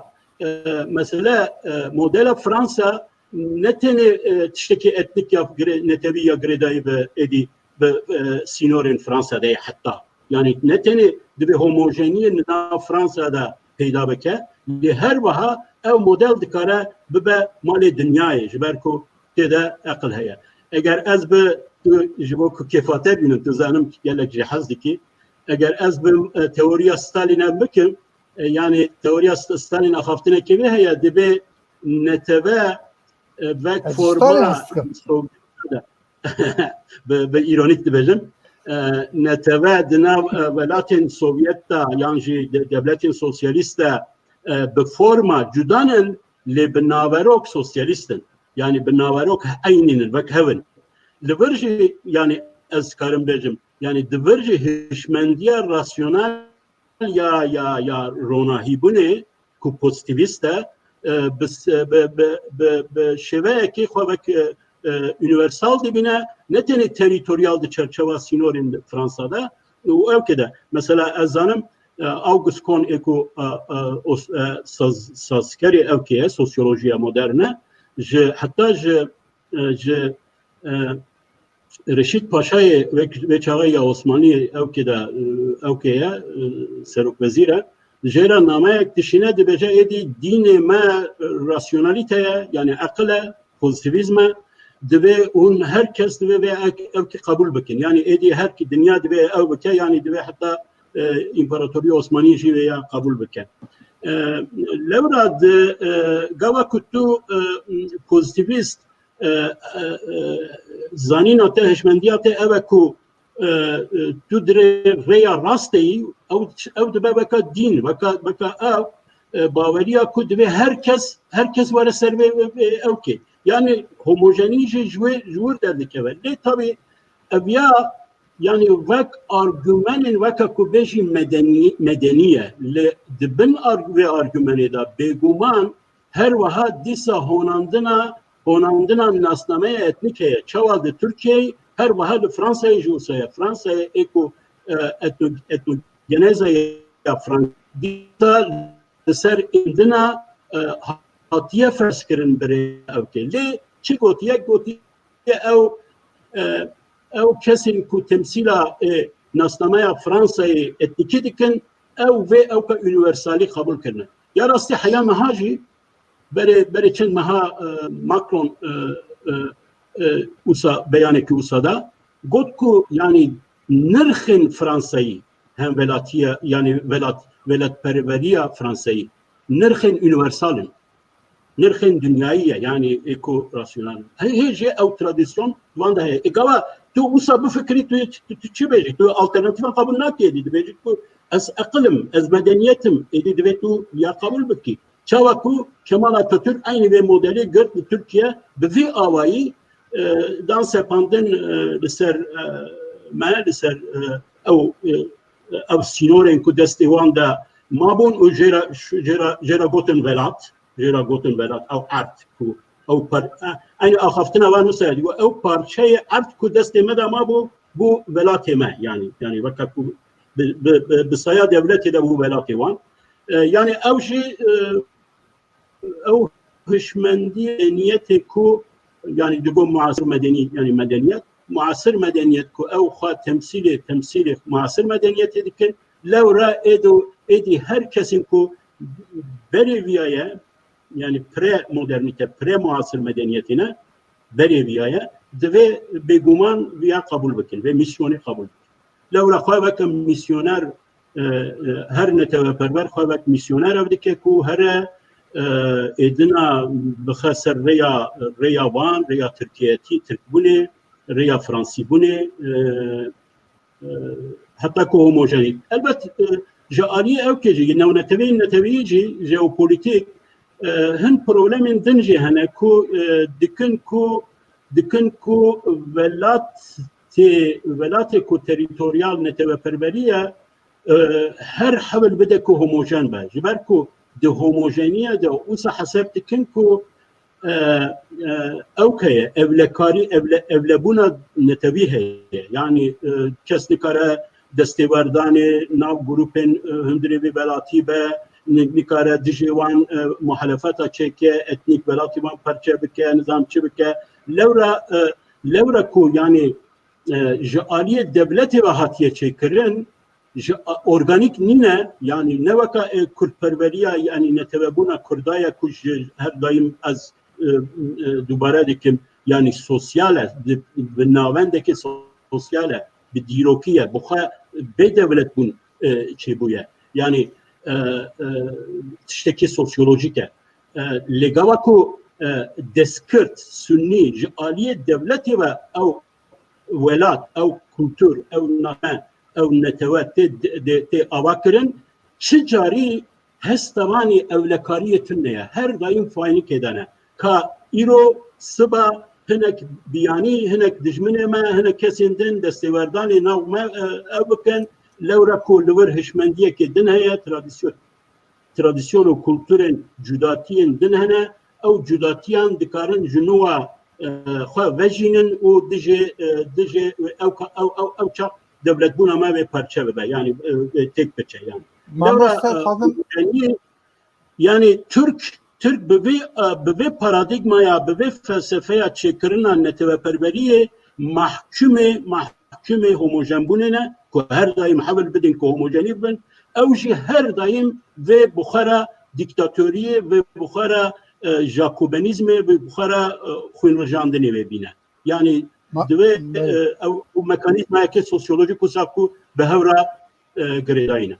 e, mesele, e, modela Fransa ne tenê, e, tiştekî etnik ya gire-, netewî ya girêdayî bi êdî bi, e, sînorên Fransa de ye heta. Yanî ne tenê divê homojeniyê li nav Fransa de peyda bike, lê her wiha ew model dikare bibe malê dinyayê, ji ber ku tê de eqil heye. Eger ez bi, tu ji bo ku kêfa te bînim, tu zanim gelek jê hez dikî, eger ez bi, e, teoriya Stalin ev bikim, e, yanî teoriya St-, Stalin axaftinekê vê heye, divê neteve, e, vek Ez Stalin formula hez dikim. Sovyet de, bi, bi îronîk dibêjim, e, neteve di nav, e, welatên Sovyet de yan jî de-, dewletên sosyalîst de, e, bi forma cuda nin, lê bi naverok sosyalîst in. Yanî bi naverok eynî nin, wek hev in. Li vir jî, yanî ez karim bêjim, yanî di vir jî hişmendiya rasyonel ya, ya, ya ronahîbûnê ku pozitivîst e, e, bi s-, bi, bi, bi, bi şêveyekê xwe wek, e, e, unîversal dibîne, ne tenê terîtoryal di çerçewa sînorên Fransa de û ewkê de. Mesela ez zanim, e, Auguste Comte ê ku, e, e, os-, e, saz-, sazkerê ewkê ye, sosyolojiya moderne, ji, heta ji, e, ji, e, Reşîd Paşayê wek, wê çaxê ya Osmanlî ewkê de, e, ewkê ye, e, serokvezîr e. Jê re nameyek dişîne, dibêje, êdî dînê me rasyonalîte ye, yanî eqil e, pozitivîzm e. Divê hûn her kes divê vê ek-, ewkê qebûl bikin. Yanî êdî her ki dinya divê ew bike, yanî divê heta, e, Împaratoriya Osmanî jî vê ya qebûl bike. E, lewra di, e, gava ku tu, e, pozitivîst, e, e, e, zanîna te, hişmendiya te ev e ku, e, e, tu dirê rêya rast de yî, ew, ew dibe weka dîn, weka, weka ew, e, baweriya ku divê her kes, her kes were ser vê, vê, vê ewkê. Yanî homojenî jî ji wê, ji wir derdikeve. Lê tabî ev ya, yanî wek argumenên weka ku bêjî medenî, medenî ye. Li di bin arg-, vê argumenê de bêguman her wiha dîsa honandina, honandina nasnameya etnîk heye. Çawa di Tirkiyeyê, her wiha li Fransayê jî wisa ye. Fransayê ê ku, e, etno-, etnogeneza ya Fran-, dîsa li ser êndina, e, hatiye ferzkirin birê ewkê. Lê çi gotiye? Gotiye ew, e, ew kesên ku temsîla, e, nasnameya Fransayê etnîkî dikin, ew vê ewka unîversalî qebûl kirine. Ya rastî heya meha jî, berê, berê çend meha, e, Macron, e, e, e, wisa, beyanekî wisa da, got ku, yanî, nirxên Fransayî, hem welatiye, yanî welat, welatperweriya Fransayî, nirxên unîversal in. Nirxên dinyayî ye, yanî êko rasyonel. Hê, hê jê ew tradisyon wan de heye. Ê gava tu wisa bifikirî, tu, tu, tu çi bêjî? Tu alternatîfan qebûl nakî êdî. Dibêjî ku ez eqil im, ez medeniyet im. Êdî divê tu ya qebûl bikî. Çawa ku Kemal Atatürk eynî vê modelê girt li Tirkiye, bi vî awayî, e, dan sepandin, e, li ser, e, me, li ser, e, ew, e, ev sînorên ku destê wan de mabûn û jê re, jê re, jê re gotin welat, jê re gotin welat, ew erd ku, ew par-, e, eynî axaftina wan wisa ye, ew parçeyê erd ku destê me de mabû, bû welatê me, yanî, yanî weke ku bi, bi, bi, bi saya dewletê de bû welatê wan. E, yanî ew jî, e, ew hişmendî medeniyetê ku, yanî digo muasir medenî-, yanî medeniyet, muasir medeniyet ku ew xwe temsîlê, temsîlê muasir medeniyetê dikin, lewra êdo, êdî her kesên ku berê viya ye, yanî pre-modernîte, pre-muasir medeniyetê ne, berê viya ye, divê bêguman viya qebûl bikin, vê mîsyonê qebûl bikin. Lewra xwe weke mîsyoner, e, e, her neteweperwer xwe wek mîsyoner ev dike ku here, e, êdina bixe ser rêya, rêya wan, rêya tirkiyetî, tirkbûnê, rêya fransîbûnê, e, e, heta ku homojenî. Elbet, e, Ji aliyê ewkê jî, newneteviya netewî jî jeopolitîk, e, hin problemên din jî hene ku, e, dikin ku, dikin ku welatê, welatê ku terîtoryal neteweperwerî ye, e, her hewl bide ku homojen be. Ji ber ku di homojeniye de wisa hesab dikin ku, e, e, ewke ye, ewlekarî, ewle-, ewlebûna netewî heye. Yanî, e, kes nikare destêwerdanê nav grûpên, e, hundirê vê welatî be, ni-, nikare dijê wan, e, muhalefeta çêke, etnîk welatî wan perçe bike, nizam çi bike. Lewra, e, lewra ku, yanî, e, ji aliyê dewletê ve hatiye çêkirin, ji a-, organîk nîne, yanî ne weka, e, kurdperweriya, yanî netewebûna kurda ye ku ji her daim ez, e, e, dubare dikim, yanî sosyal e, di, bi navendekê so-, sosyal e, bi dîrokî ye, bi xwe bê dewletbûn, e, çêbûye. Yanî, e, e, tiştekî sosyolojîk e. E, lê gava ku, e, destkirt, sunî ji aliyê dewletê ve ew welat, ew kultur, ew name, ew netewe tê, de-, de-, tê ava kirin, çi carî hesta wanî ewlekariyê tune ye. Her daim faînikê de ne. Ka îro siba hinek biyanî, hinek dijminê me, hinek kesên din destêwerdanê nav me, e, ew bikin, lewra ku li wir hişmendiyekê din heye, tradisyon, tradisyon û kulturên cudatiyên din hene, ew cudatiyan dikarin ji nû wa, e, xwe vejînin û dijê, e, dijê ew ka-, ew, ew, ew çax dewletbûna me wê parçe bibe, yanî, e, e, têk biçe, yanî. Mamoste Lewra, e, Fazil. Yanî, yanî Tirk, Tirk bi vê, e, bi vê paradîgmaya, bi vê felsefeya çêkirina neteweperweriyê mahkumê, mahkumê homojenbûnê ne, ku her daim hewl bidin ku homojenî bibin, ew jî her daim vê bi xwe re dîktatoriyê, vê bi xwe re, e, jakobenîzmê, vê bi xwe re, e, xwînrijandinê wê bîne. Yanî Ma-, divê, belê. E, ew, ew mekanîzmayeke sosyolojîk wisa ku bi hev re, e, girêdayî ne.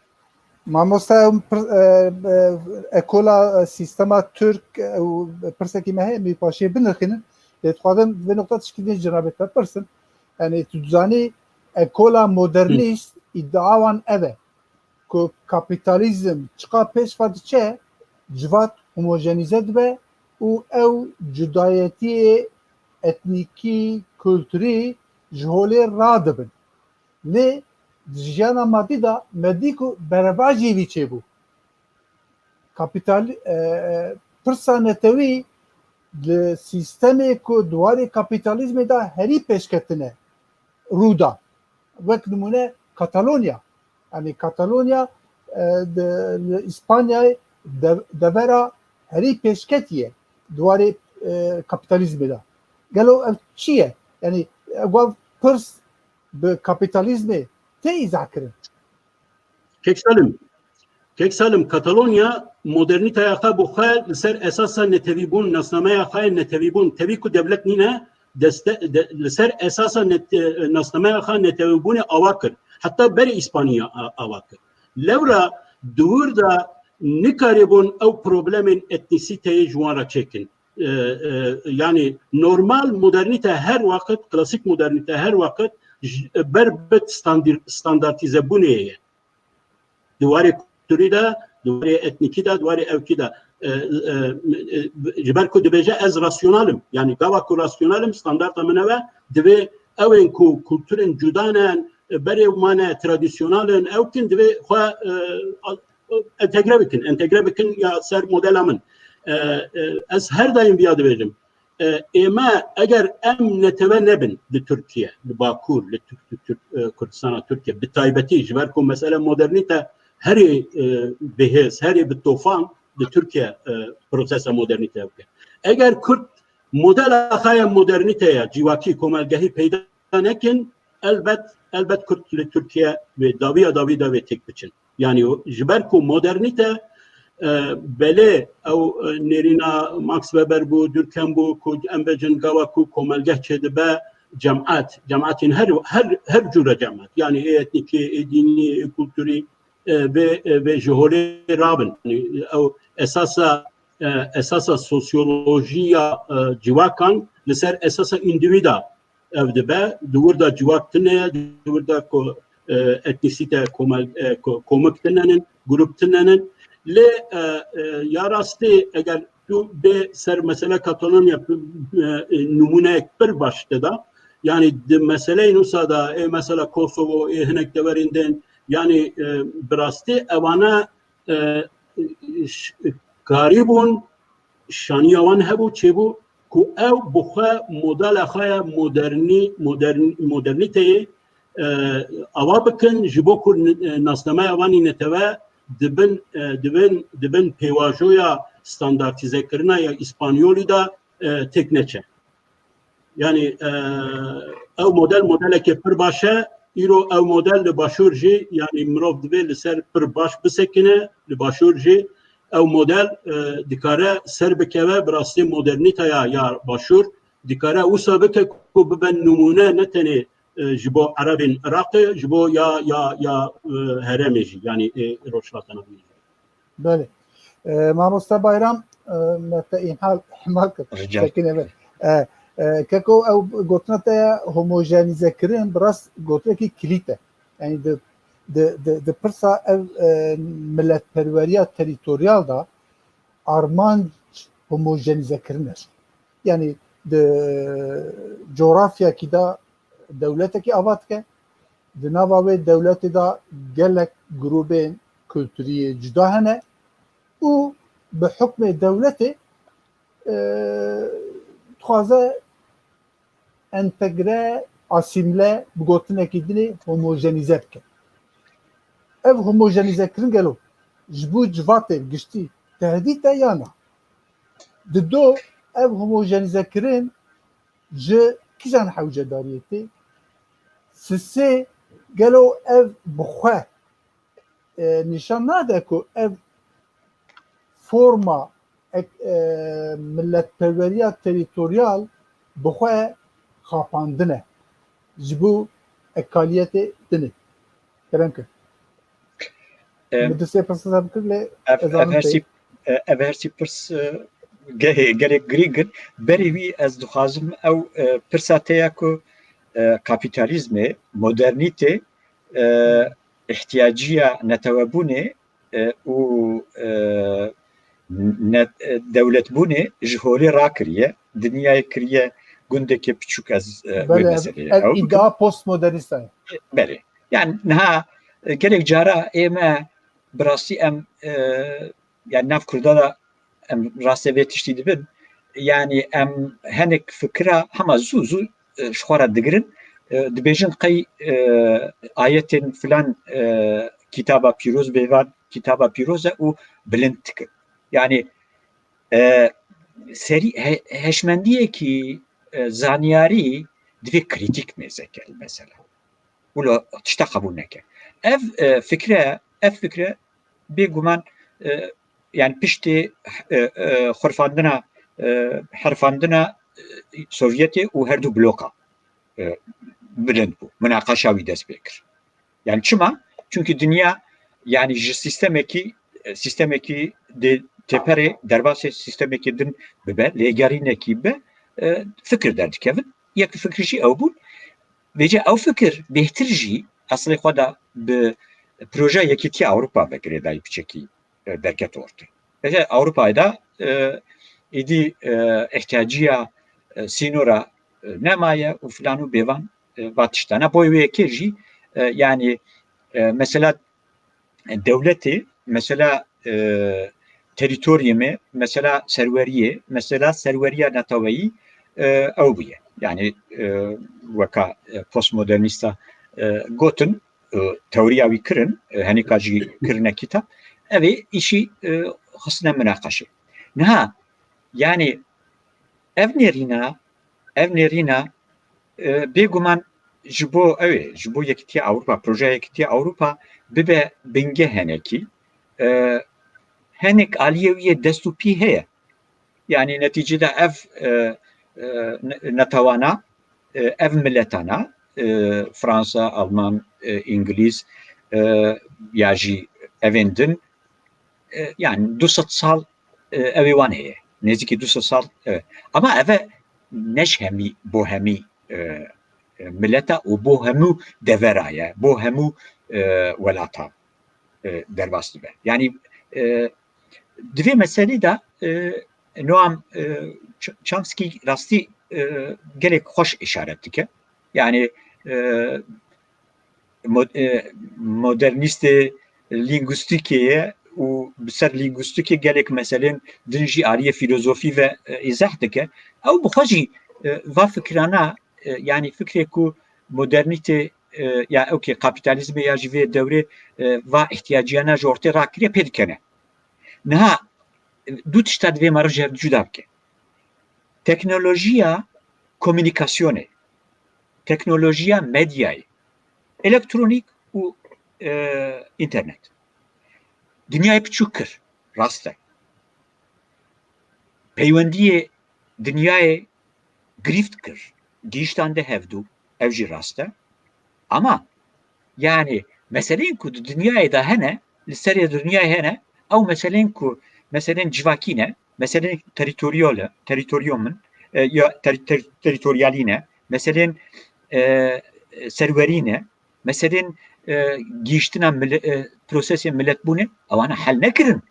Mamoste, em pir-, e, e, ekola, e, sîstema Tirk, e, û pirsekî me heye, em ê paşê binirxînin. Lê dixwazim vê noqta tişkî din cenabê te pirsim. Yanî tu dizanî ekola modernîst îdia wan ev e ku kapîtalîzm çiqa pêş ve diçe, civat homojenîze dibe û ew cudayetiyê etnîkî, kulturî ji holê radibin. Lê di jiyana madî de me dî ku berevajî vî çêbû. Kapîtal-, e, e, pirsa netewî di sîstemê ku di warê kapîtalîzmê de herî pêşketine rû da. Wek nimûne Katalonya. Yanî Katalonya, e, di, li Îspanyayê de-, devera herî pêşketî ye di warê, e, kapîtalîzmê de. Gelo ev çi ye? Yanî ev pirs bi kapîtalîzmê tê îzah kirin? Kek Salim, Kek Salim, Katalonya modernîteya xwe bi xwe li ser esasa netewîbûn, nasnameya xwe ya netewîbûn, tevî ku dewlet nîne, deste-, de-, li ser esasa net-, nasnameya xwe ya netewîbûnê ava kir. Heta berê Îspaniya a-, ava kir. Lewra di wir de nikaribûn ew problemên etnîsîteyê ji wan re çêkin. E, e, yanî normal modernîte her waqit, klasîk modernîte her waqit ji, ber bi standîr-, standartîzebûnê ye. Di warê kulturî de, di warê etnîkî de, di warê ewkî de. E, e, e, ji ber ku dibêje ez rasyonal im. Yanî gava ku rasyonal im, standarta min ev e, divê ew ên ku kulturên cuda ne, berê mane, tradisyonal in, ewk in, divê xwe, e, entegre bikin, entegre bikin ya ser modela min. E, e, ez her daim viya dibêjim. E, ême eger em netewe nebin li Tirkiye, li Bakur, li Türk, Türk, Türk, e, Kurdistana Tirkiye, bi taybetî ji ber ku mesele modernîte herî, e, bihêz, herî bi tofan li Tirkiye, e, prosesa modernîte bike. Eger Kurd modela xwe ya modernîte ya civakî, komelgehî peyda nekin, elbet, elbet Kurd li Tirkiye wê dawiya dawî de wê têk biçin. Yanî ji ber ku modernîte, e, belê ew, e, nêrîna Max Weber bû, Durkheim bû, ku em bêjin gava ku komelgeh çêdibe, cemaat, cemaatên her, her, her cûre cemaat, yanî ê etnîkî, ê dînî, ê kulturî, e, vê, e, vê ji holê rabin. Yanî ew esasa, e, esasa sosyolojiya, e, ciwakan li ser esasa îndivîda ev dibe, di wir de civak tune ye, di wir de ku-, e, etnîsîte komel, e, ko-, komik tine nin, grup tine nin. Lê, e, e, ya rastî eger tu bê ser mesela Katalonya, e, e, nimûneyek pir baş te da. Yanî di meseleyên wisa de, ê mesela Kosovo, ê hinek deverên din, yanî, e, bi rastî ewana, e, ş-, karîbûn, şaniya wan hebû, çêbû ku ew bi xwe modela xwe ya modernî-, modern-, modernîteyê, e, ava bikin, ji bo ku n-, e, nasnameya wan ê netewe di bin, e, di bin, di bin pêvajoya standartîzekirina ya îspanyolî de, e, têk neçe. Yanî, e, ew model modeleke pir baş e. Îro ew model li başûr jî, yanî mirov divê li ser pir baş bisekine, li başûr jî ew model, e, dikare ser bikeve, bi rastî modernîteya ya başûr dikare wisa bike ku bibe nimûne ne tenê, e, ji bo Erebên Iraqê, ji bo ya, ya, ya, e, herêmê jî, yanî, e, Rojhilata Navîn. Belê. E, Mamoste Bayram, e, me te îhmal, ihmal kir. Rica ederim. Sekine be. E, e, keko ew gotina te ya homojenîze kirin, bi rast gotinekî kilît e. Yanî di, di, di, di pirsa ev, e, miletperweriya terîtoryal da armanc homojenîze kirin e. Yanî di coğrafyakî da dewletekî ava dike. Di nava wê dewletê de gelek grûbên kulturî yê cuda hene û bi hukmê dewletê, e, dixwaze entegre, asîmle, bi gotinekî dinê homojenîze bike. Ev homojenîzekirin gelo ji bo civatê giştî tehdît e ya na? Dido ev homojenîzekirin ji kîjan hewcedariyê tê? Sisê gelo ev bi xwe, e, nîşan nade ku ev forma ek-, e, miletperweriya terîtoryal bi xwe xapandine ji bo ekaliyetê dinê? Kerem kir. Em, Min du sê pirsa bikir lê ev, ez ev anim her tê. Sî-, e, ev her sî pirs, e, ge-, gelek girîng in. Berî wî ez dixwazim ew, e, pirsa te ya ku, e, kapîtalîzmê, modernîtê, e, îhtiyacîya netewebûnê, e, û, e, ne-, e, dewletbûnê ji holê rakiriye, dinyayê kiriye gundekê piçûk ez, e, wê Belê, ev, meseleyê ev ew bikim. îdia postmodernîsta ye. Belê. Yani niha, e, gelek cara ê me bi rastî em, e, yani nav Kurda da em rastê vê tiştî dibin. Yani em henek fikira hema zû zû, e, ji xwe re digirin. E, dibêjin qey, e, ayetên filan, e, kitaba pîroz bêvan, kitaba pîroz e û bilind dikin. Yani, e, serî he-, heşmendiyekî, e, zanyarî divê krîtîk mêze ke mesela. Wilo tişta qebûl neke. Ev, e, fikre, ev fikre bêguman, e, yani piştê, e, e, xurfandina, e, herfandina, e, Sovyetê û her du bloka, e, bilind bû. Minaqeşa wî dest pê kir. Yani çima? Çünkü dinya yani ji sistemekî, e, sistemekî dê têperê derbasê sistemekî din bibe, lêgerînekî be, e, fikir derdikevin. Yek fikir jî ew bû. Vêce ew fikir bêhtir jî eslê xwe de bi projeya Yekîtiya Ewropa ve girêdayî piçekî, e, derket ortê. Vêce Ewropayê de, e, êdî, e, ihtiyaciya, e, sînora, e, nemaye û filan û bêvan, e, va tiştane. Boy wê yekê jî, e, yani, e, mesela dewletê, mesela, e, terîtoryê me, mesela serweriyê, mesela serweriya neteweyî, e, ew bûye. Yani, e, weka, e, postmodernîsta, e, gotin, e, teoriya wî kirin, e, henîka jî kirine kîtab. Ev ê îşî, e, xistine minaqeşê. Niha, yani, ev nêrîna, ev nêrîna, e, bêguman ji bo ew ê, ji bo Yekîtiya Ewropa, projeya Yekîtiya Ewropa bibe bingeh henekî, e, henek aliyê wî yê dest û pî heye. Yani netîcede ev, e, e, ne-, netewana, e, ev miletana, e, Fransa, Alman, e, Îngilîz, e, ya jî evên din, e, yani du sed sal, e, ew ê wan heye. Nêzîkî du sed sal, e, ama eve ne ji hemî bo hemî, e, e, mileta û bo hemû devera ye, bo hemû, e, welata, e, derbas dibe. Yanî, e, di vê meselê de, e, Noam, e, Ch-, Chomsky rastî, e, gelek xweş îşaret dike. Yanî, e, mo-, e, modernîstê lîngwîstîkê ye û bi ser lîngwîstîkê gelek meselên din jî aliyê fîlozofî ve, e, îzah dike. Ew bi xwe jî, e, va fikirana, e, yanî fikrê ku modernîtê, e, ya ewkê kapîtalîzmê ya jî vê dewrê, e, va îhtiyaciyana ji ortê rakiriye pê dikene. Niha, e, du tişta divê me re jê re cuda bike. Teknolojiya komunîkasyonê, teknolojiya medyayê, elektronîk û, e, înternet. Dinyayê piçûk kir, rast e. Peywendiyê dinyayê girîft kir, gihîştande hevdû, ev jî rast e. Ama, yanî, meseleyên ku di dinyayê de hene, li serê dinyayê hene, ew meseleyên ku, meseleyên civakî ne, meseleyên terîtoryal e, terîtoryom in, e, ya ter-, ter-, terîtoryalî ne, meseleyên, e, serwerî ne, meseleyên, e, gihîştina mile-, e, prosesê miletbûnê, ewana hel nekirin.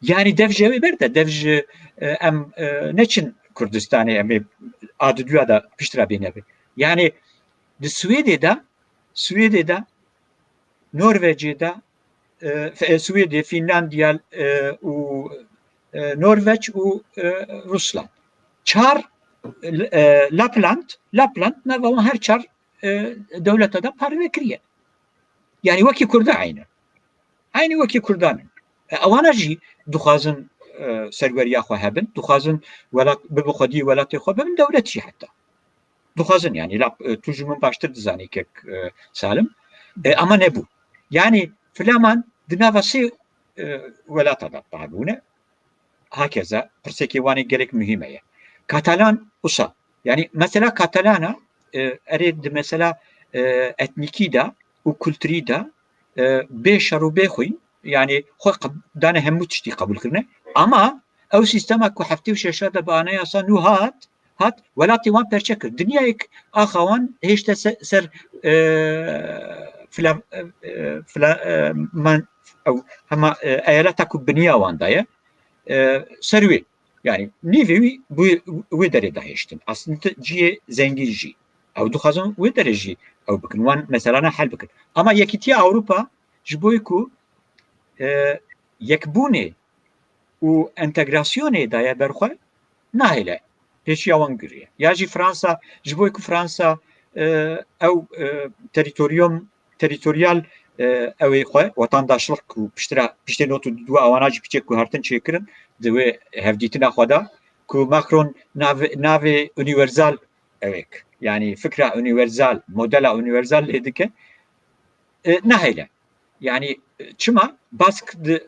Yanî dev ji wê berde, dev ji, e, em, e, neçin Kurdistanê, em ê a diduya de piştre bêne be. Yanî di Swêdê de, Swêdê de, Norvecê de, e, F-, e, Swêdê, Fînlandiya, e, û, e, Norveç û, e, Rusland. Çar, e, Lapland, Lapland nava wan her çar, e, dewleta de parve kiriye. Yanî wekî Kurda eynî. Eynî wekî Kurdan in. E, ewana jî dixwazin, e, serweriya xwe hebin, dixwazin welat, bi, bi xwediyê welatê xwe bibin dewlet jî heta. Dixwazin, yanî, lap, e, tu ji min baştir dizanî kek, e, Salim. E, ama nebû. Yanî Flaman di nava sê, e, welata de par bûne. Hakeza pirsekê wan ê gelek muhîm heye. Katalan usa, yanî mesela Katalana, e, erê di mesela, e, etnîkî de û kulturî de, e, bê şer û bê xwîn, yanî xwe qeb-, dane hemû tiştî qebûl kirine. Ama ew sîstema ku heftê û şeşa de bi anayasa nû hat, hat, welatê wan perçe kir. Dinyayek axa wan hêşte se-, ser, e, fila-, e, fila-, e, man-, ew, hema, e, eyaleta ku biniya wan daye, e, ser wê. Yanî nîvê wî bi wê derê de hêştin. Aslında cihê zengîn jî. Ew dixwazin wê derê jî ew bikin. Wan meselana hel bikin. Ama Yekîtiya Ewropa ji bo ku, e, yekbûnê û entegrasyonê daye ber xwe, nahêle pêşiya wan giriye. Ya jî Fransa, ji bo ku Fransa, e, ew, e, terîtoryum, terîtoryal, e, ew ê xwe, wetandaşlik ku piştre, piştê not û du awana jî piçek ku hertin çêkirin, di wê hevdîtina xwe de, ku Macron navê, navê unîversal ewêk, yanî fikra unîversal, modela unîversal lê dike, e, nahêle. Yanî, e, çima bask di,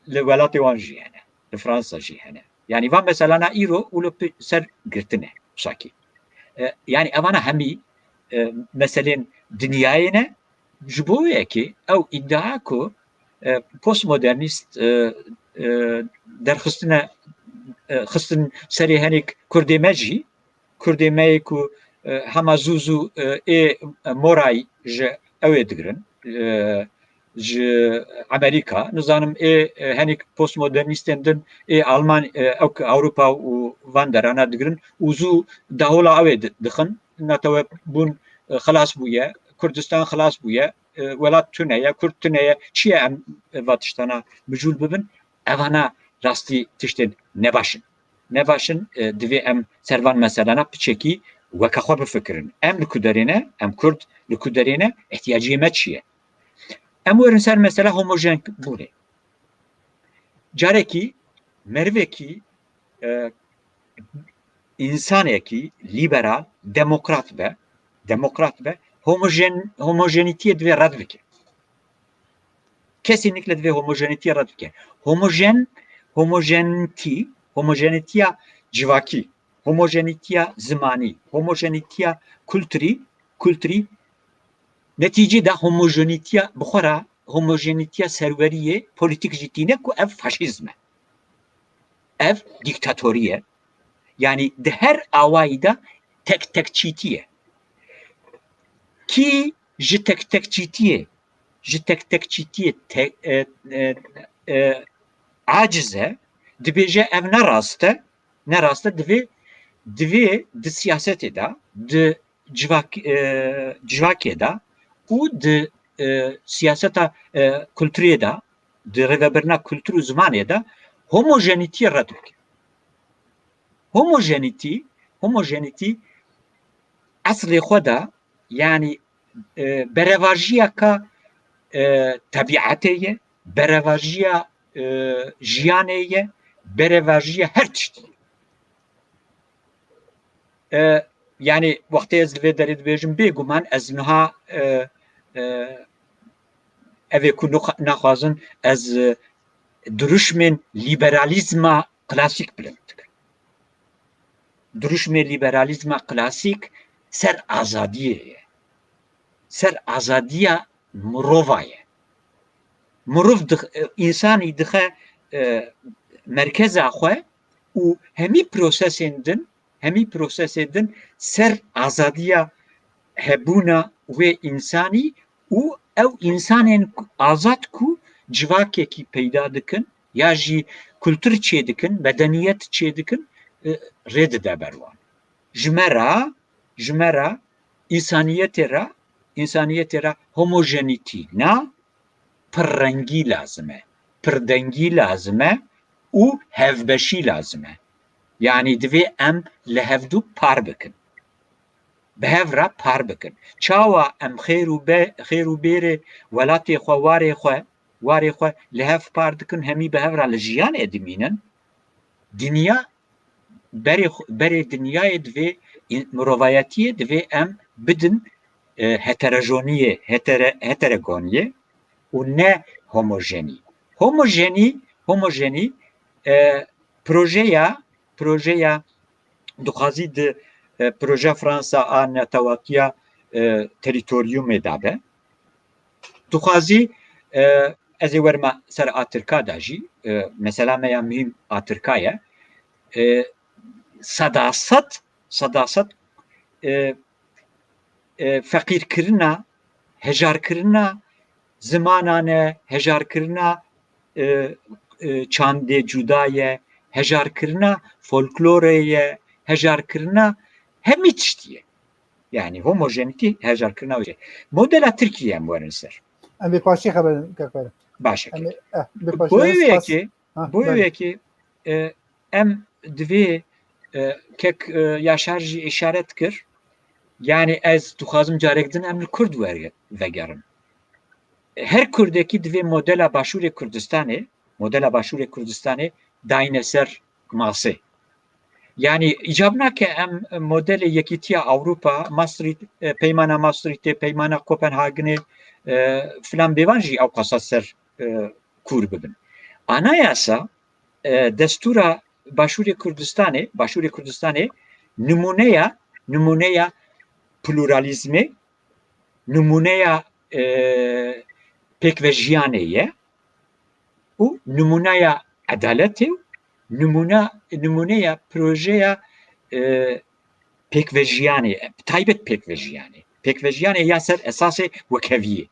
li welatê wan jî hene, li Fransa jî hene. Yanî van meselana îro wilo pi-, ser girtine, wisa kî. E, yanî evana hemî, e, meselên dinyayê ne, ji bo wê yekê ew îdia ku, e, postmodernîst, e, e, derxistine, e, xistin serê henêk Kurdê me jî, Kurdê me yê ku, e, hema zû zû, e, ê moray ji ew ê digirin, e, ji Amerîka, nizanim ê, e, henêk postmodernîstên din ê Alman, e, ew ki Ewropa û van derana digirin û zû dahola ew ê di-, dixin. Netewe bûn, e, xilas bûye, Kurdistan xilas bûye, e, welat tune ye, Kurd tune ye, çi ye em, e, va tiştana mijûl bibin? Evana rastî tiştên nebaş in. Nebaş in, e, divê em ser van meselana piçekî weke xwe bifikirin. Em li ku derê ne, em Kurd li ku derê ne, ihtiyaciyê me çi ye? Em werin ser mesela homojen bûnê. Carekî merivekî, e, însanekî lîberal, demokrat be, demokrat be, homojen-, homojenîtiyê divê red bike. Kesinlikle divê homojenîtiyê red bike. Homojen-, homojenîtî, homojenîtiya civakî, homojenîtiya zimanî, homojenîtiya kulturî, kulturî, netîcê de homojenîtiya bi xwe re, homojenîtiya serweriyê polîtîk jî tîne ku ev faşîzm e. Ev dîktatorî ye. Yanî di her awayî de tek tekçîtî ye. Kî ji tektekçîtiyê, ji tektekçîtiyê te, e, e, e, aciz e, dibêje ev ne rast e, ne rast e, divê, divê di siyasetê de, di civak, e, civakê de û di, e, siyaseta, e, kulturê de, di rêvebirina kultur û zimanê de homojenîtiyê red bike. Homojenîtî, homojenîtî eslê xwe de, yanî, e, berevajiyeka, e, tebîetê ye, berevajiya, e, jiyanê ye, berevajiya her tiştî ye. E, yanî wextê ez li vê derê dibêjim, bêguman ez niha, e, e, ev ê ku nix-, naxwazin ez, e, dirûşmên lîberalîzma klasîk bilind dikim. Dirûşmê lîberalîzma klasîk ser azadiyê ye. Ser azadiya mirova ye. Mirov dix-, e, însanî dixe, e, merkeza xwe û hemî prosesên din, hemî prosesê din ser azadiya hebûna wê însanî û ew însanên ku, azad ku civakekî peyda dikin ya jî kultur çêdikin, medeniyet çêdikin, e, rê dide ber wan. Ji me re, ji me re însaniyetê re, însaniyetê re homojenîtî na, pirrengî lazim e, pirdengî lazim e û hevbeşî lazim e. Yanî divê em li hevdû par bikin. Bi hev re par bikin. Çawa em xêr û be-, xêr û bêrê welatê xwe, warê xwe, warê xwe li hev par dikin, hemî bi hev re li jiyanê dimînin? Dinya berê xwe, berê dinyayê divê, mirovayetiyê divê em bidin, e, heterojoniyê, hetere-, heterogoniyê û ne homojenî. Homojenî, homojenî, e, projeya, projeya dixwazî di, e, projeya Fransa a netewatiya, e, terîtoryumê de be. Dixwazî, e, ez ê werime ser a Tirka de jî, e, mesela me ya muhîm a Tirka ye. E, sedased, sedased, e, e, feqîrkirina, hejarkirina zimanan e, hejarkirina, e, e, çandê cuda ye, hejarkirina folklorê ye, hejarkirina hemî tiştî ye. Yanî homojenîtî hejarkirina wê. Modela Tirkiyê em werin ser. Em ê paşê xeberin, kek Bayram. Baş e, em ê, kek. Eh, bê paşê, Boy ez wê pas-, yekê, ha, boy wê belê. Yekê, e, em divê, e, kek, e, Yaşar jî îşaret kir. Yanî ez dixwazim carek din em li Kurd were-, vegerin. Her Kurdekî divê modela Başûrê Kurdistanê, modela Başûrê Kurdistanê dayne ser masê. Yanî îcab nake em modelê Yekîtiya Ewropa, Maastricht, e, Peymana Maastrichtê, Peymana Kopenhagenê, e, filan bêvan jî ew qasa ser, e, kûr bibin. Anayasa, e, destûra Başûrê Kurdistanê, Başûrê Kurdistanê nimûneya, nimûneya pluralîzmê, nimûneya, e, pêkvejiyanê ye û nimûneya edaletê û nimûna-, nimûneya projeya, e, pêkvejiyanê, bi taybet pêkvejiyanê. Pêkvejiyanê ya ser esasê wekheviyê.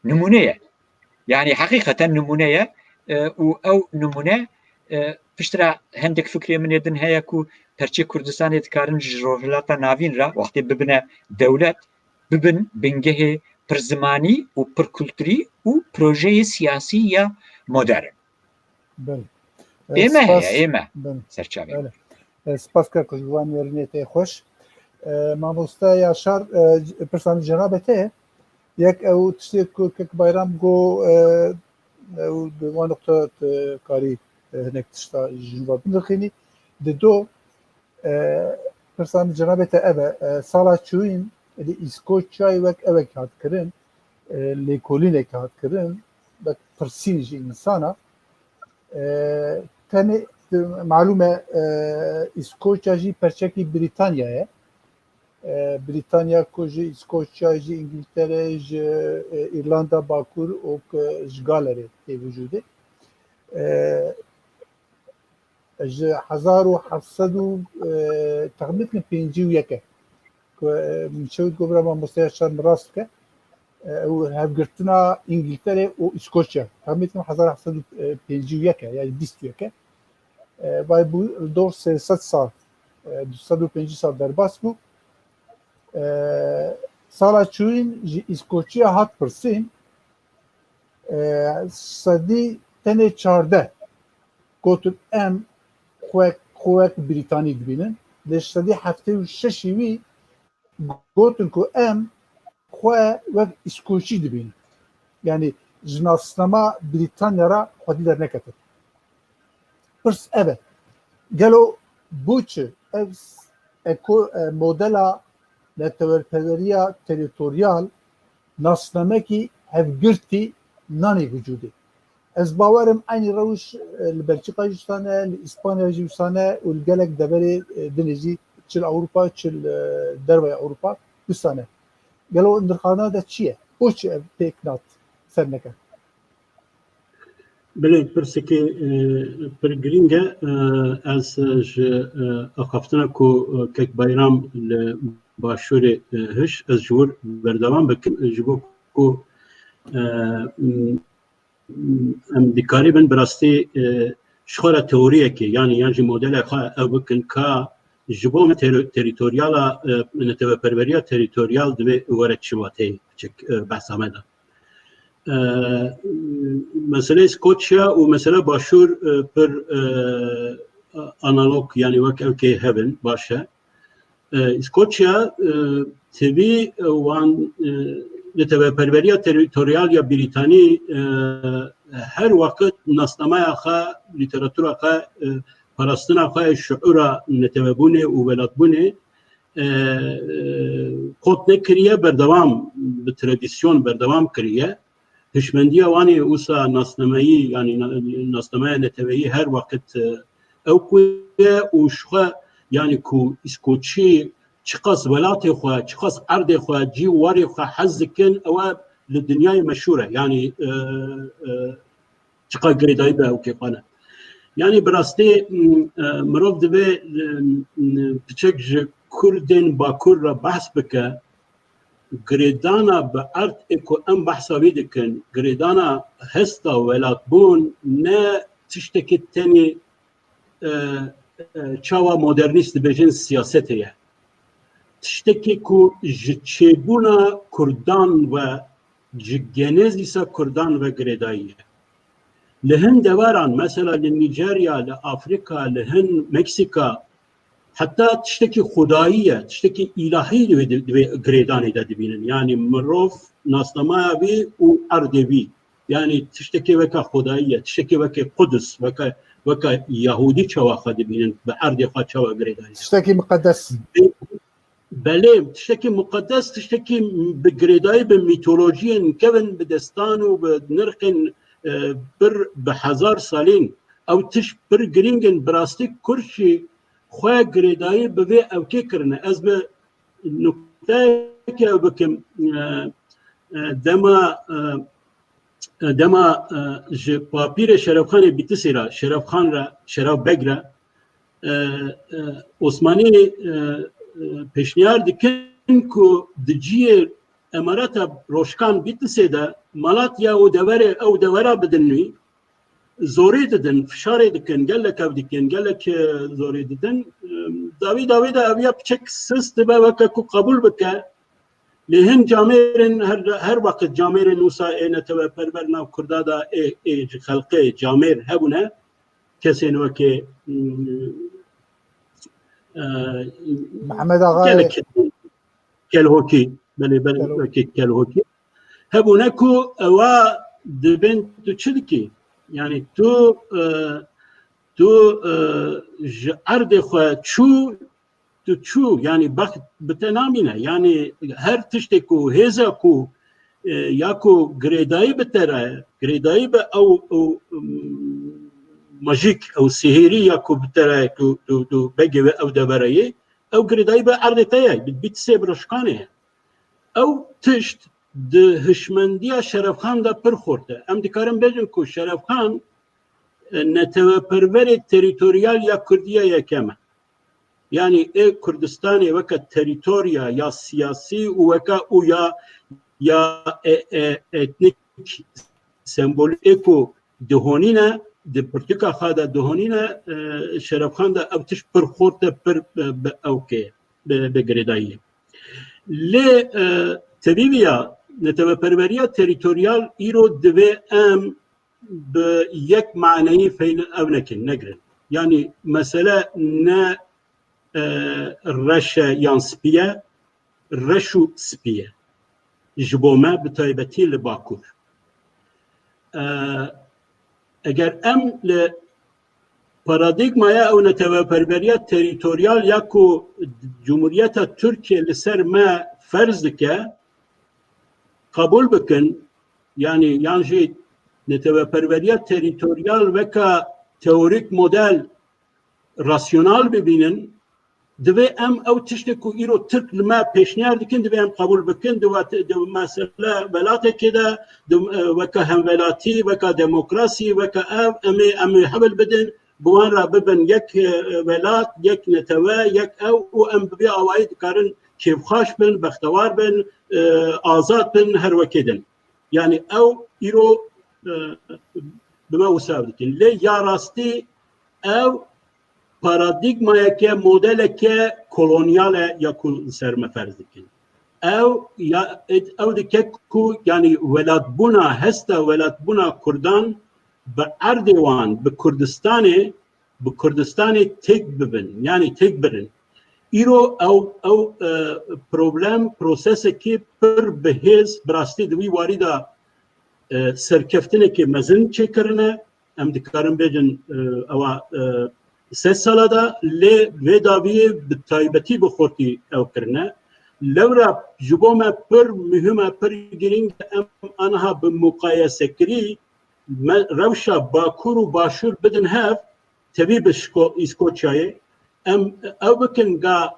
Nimûne ye. Yanî heqîqeten nimûne ye, e, û ew nimûne, e, piştre hindek fikrê min ê din heye ku perçê Kurdistanê dikarin ji Rojhilata Navîn re wextê bibine dewlet, bibin bingehê pirzimanî û pirkulturî û projeyê siyasî ya modern. Belê. Ê me heye, ê me. Belê. Serçavê. Belê. E, spas kek ji van wêrinê te xweş. E, mamoste Yaşar, e, c-, pirsan cenabê te ye. Yek ew tiştê ku kek Bayram got, e, ew di wan nokta te karî, e, hinek tişta ji nû ve binirxînî. Di do, e, pirsan cenabê te ev e, e, sala çûyîn li Îskoçyayê wek ewek hat kirin, e, lêkolînek hat kirin, wek pirsîn ji însana. E, tenê, e, malûm e, e, Îskoçya jî perçekî Brîtanya ye. E, Brîtanya ku ji Îskoçya, ji Îngiltere, ji, e, Îrlanda Bakur û ku ji Galerê tê vücudê. E, ji hezar û heft sed û, e, texmîn pêncî û yek e. ku, e, min çewt got bira mamosteya şer min rast bike. E, ew hevgirtina Îngiltere û Îskoçya. Tahmin dikim hezar heft sed û pêncî û yek e, yani bîst û yek e. E, vay bû li dor sê sed sal, e, du sed û pêncî sal derbas bû. E, sala çûyîn ji Îskoçya hat pirsîn, e, sedî tenê çardeh gotin em xwe, xwe wek Brîtanî dibînin. Lê ji sedî heftê û şeşî wî gotin ku em xwe wek Îskoçî dibînin. Yani ji nasnama Brîtanya re xwedî derneketin. Pirs ev e. Gelo bo çi ev eko-, e, modela netewerperweriya terîtoryal nasnamekî hevgirtî nanî vücudê? Ez bawer im eynî rewş, e, li Belçîka jî wisa ne, li Îspanya jî wisa ne û li gelek deverê, e, dinê jî, çi li Ewropa, çi li, e, dervaya Ewropa wisa ne. Gelo nirxandina de çi ye? Bo çi ev pêk nat ser neke? Belê, pirsekê, e, pir girîng e. E, ez, e, ji, e, axaftina ku, e, kek Bayram li Başûrê, e, hiş, ez ji wir berdewam bikim, e, ji bo ku, e, m-, m-, em dikarîbin bi rastî, e, ji xwe re teoriyekê, yani yan jî modelê xwe ew bikin ka ji bo me teri-, terîtoryala, e, neteweperweriya terîtoryal divê were çi wateyê biçik, e, behsa me de. E, meseleyê Skoçya û mesela Başûr, e, pir, e, analog, yani wek ew kê hebin, baş e. E, Skoçya, e, tevî, e, wan, e, neteweperweriya terîtoryal ya Brîtanî, e, her waqit nasnameya xwe, lîteratura xwe, e, parastina xwe, şiûra netewebûnê û welatbûnê, e, e, qot nekiriye, berdewam, bi tradisyon berdewam kiriye. Hişmendiya wan ê wisa nasnameyî, yanî na-, nasnameya neteweyî her waqit, e, ew ku ye û ji xwe, yanî ku Îskoçî çiqas welatê xwe, çiqas erdê xwe, cî û warê xwe hez dikin, ew e li dinyayê meşhûr e. Yanî, e, e, çiqa girêdayî be ew kêfane. Yanî bi rastî, m, e, mirov divê, e, m, piçek ji Kurdên Bakur re behs bike, girêdana bi erd ê ku em behsa wî dikin, girêdana hesta welatbûn ne tiştekî tenê, e, e, çawa modernîst dibêjin siyasetê ye. Tiştekî ku ji çêbûna Kurdan ve ji genezîsa Kurdan ve girêdayî ye. Li hin deveran, mesela li Nîjerya, li Afrîka, li hin Meksîka, heta tiştekî xwedayî ye, tiştekî îlahî divê, divê girêdanê de dibînin. Yanî mirov nasnamaya wî û erdê wî. Yanî tiştekî weke xwedayî ye, tiştekî weke Qudus, weke, weke Yahûdî çawa xwe dibînin, bi erdê xwe çawa girêdayî ye. Tiştekî miqedes. Belê, tiştekî miqedes, tiştekî bi girêdayî bi mîtolojiyên kevin, bi destan û bi nirxên, e, pir bi hezar salîn. Ew tişt pir girîng in, bi rastî Kurd jî xwe girêdayî bi vê ewkê kirine. Ez bi nukteyeke ew bikim, e, e, dema, e, e, dema, e, ji papîrê Şerefxanê Bîtisê re, Şerefxan re, Şeref Beg re, e, e, Osmanî, e, e, pêşniyar dikin ku di cihê Emareta Roşkan Bîtisê de Malatya û deverê ew devera bidin wî, zorê didin, fişarê dikin, gelek ev dikin, gelek, e, zorê didin. E, dawî dawî de ev ya piçek sist dibe, weke ku qebûl bike. Lê hin camêrên her, her waqit camêrên wisa ê neteweperwer nav Kurda de ê, ê ji xelqê camêr hebûne. Kesên wekê, mm, e, Mehmet Axa gelek Kelhokî, belê, belê, Kelhokî. Wekî Kelhokî. Hebûne ku ewa dibên tu çi dikî? Yanî tu, e, tu, e, ji erdê xwe çû, tu çû, yanî bext bi te namîne. Yanî her tiştê ku hêza ku, e, ya ku girêdayî bi te re, girêdayî bi ew, ew, mm, majîk, ew sihêrî ya ku bi te re, tu, tu, tu begê we ew devereyê, ew girêdayî bi erdê te ye, bi, bi tisê bi rişkanê ye. Ew tişt di hişmendiya Şerefxan de pir xurt e. Em dikarin bêjin ku Şerefxan, e, neteweperwerê terîtoryal ya Kurdî ya yekem e. Yanî ê Kurdistanê weke terîtorya ya siyasî û weke û ya, ya e, e, etnîk sembolî ê ku dihonîne, di pirtûka xwe de dihonîne, e, Şerefxan de ew tişt pir xurt e, pir, e, bi ewkê, bi, bi girêdayî ye. Lê, e, tevî viya neteweperweriya terîtoryal îro divê em bi yek maneyî feyn ew nekin, negirin. Yanî mesele ne, e, reş e yan spî ye, reş û spî ye. Ji bo me bi taybetî li Bakur. E, eger em li paradîgmaya ew neteweperweriya terîtoryal ya ku Cumhuriyeta Tirkiye li ser me ferz dike, qebûl bikin, yanî yan jî neteweperweriya terîtoryal weka teorîk model rasyonal bibînin, divê em ew tiştê ku îro Tirk li me pêşniyar dikin, divê em qebûl bikin, di wet-, di mesele welatekê de, di, e, weka hemwelatî, weka demokrasî, weka ev, em ê, em ê hewl bidin, bi wan re bibin yek, e, welat, yek netewe, yek ew û em bi vê awayî dikarin kêfxweş bin, bextewar bin, e, azad bin, her wekê din. Yanî ew îro, e, bi me wisa dikin. Lê ya rastî ew paradîgmayeke, modeleke kolonyal e ya ku li ser me ferz dikin. Ew ya, ew dike ku, yanî welatbûna, hesta welatbûna Kurdan bi erdê wan, bi Kurdistanê, bi Kurdistanê têk bibin, yanî têk birin. Îro ew, ew, e, problem, prosesekî pir bihêz, bi rastî di wî warî de, e, serkeftinekê mezin çêkirine. Em dikarin bêjin, e, ewa, e, sed sala de, lê vê dawiyê bi taybetî bi xurtî ew kirine. Lewra ji bo me pir muhim e, pir girîng e, em aniha bi muqayesekirî me, rewşa Bakur û Başûr bidin hev, tevî bi Şko-, Îskoçyayê. Em ew bikin ga,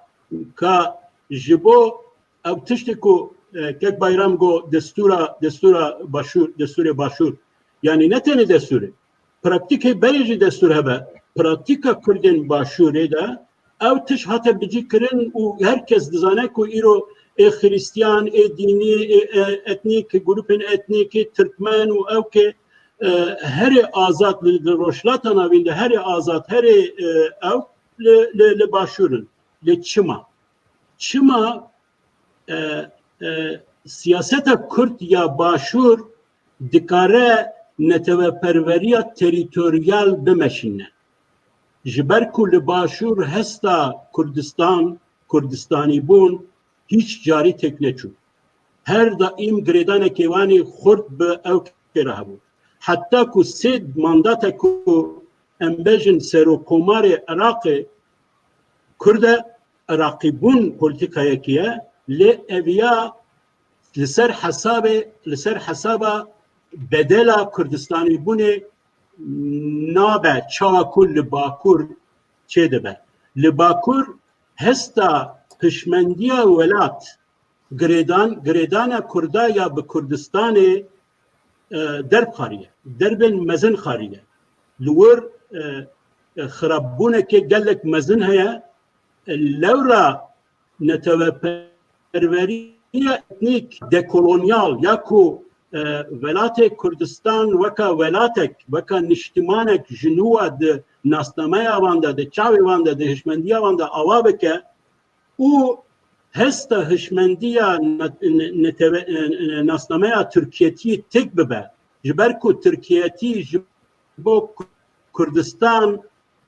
ka ji bo ew tiştê ku, e, Kek Bayram got, destûra, destûra Başûr, destûrê Başûr. Yanî ne tenê destûrê. Praktîkê berê jî destûr hebe. Pratîka Kurdên Başûrê de ew tişt hate bicîkirin û her kes dizane ku îro ê xirîstiyan, ê dînî, ê, ê etnîk, grûpên etnîkî, tirkmen û ew ke, e, herê azad li, li Rojhilata Navîn de herê azad, herê, e, ew li, li, li Başûr in. Lê çima? Çima, e, e, siyaseta Kurd ya Başûr dikare neteweperweriya terîtoryal bimeşîne? Ji ber ku li Başûr hesta Kurdistan, Kurdistanîbûn hîç carî têk neçû. Her daîm girêdanekê wan ê xurt bi ew kê re hebû. Heta ku sê mandate ku em bêjin serokkomarê Iraqê Kurd e, Iraqîbûn polîtîkayekî ye, lê ev ya li ser hesabê, li ser hesaba bedela Kurdistanîbûnê nabe, çawa ku li Bakur çêdibe. Li Bakur hesta hişmendiya welat, girêdan, girêdana Kurda ya bi Kurdistanê, e, derb xariye, derbên mezin xariye. Li wir, e, e, xirabûneke gelek mezin heye. E, lewra neteweperweriya etnîk, dekolonyal ya ku, e, welatê Kurdistan weka welatek, weka niştimanek ji nû ve di nasnameya wan de, di çavê wan de, di hişmendiya wan de ava bike û hesta hişmendiya ne-, ne-, netewe-, e, e, nasnameya Tirkiyetî têk bibe. Ji ber ku Tirkiyetî ji bo Kurdistan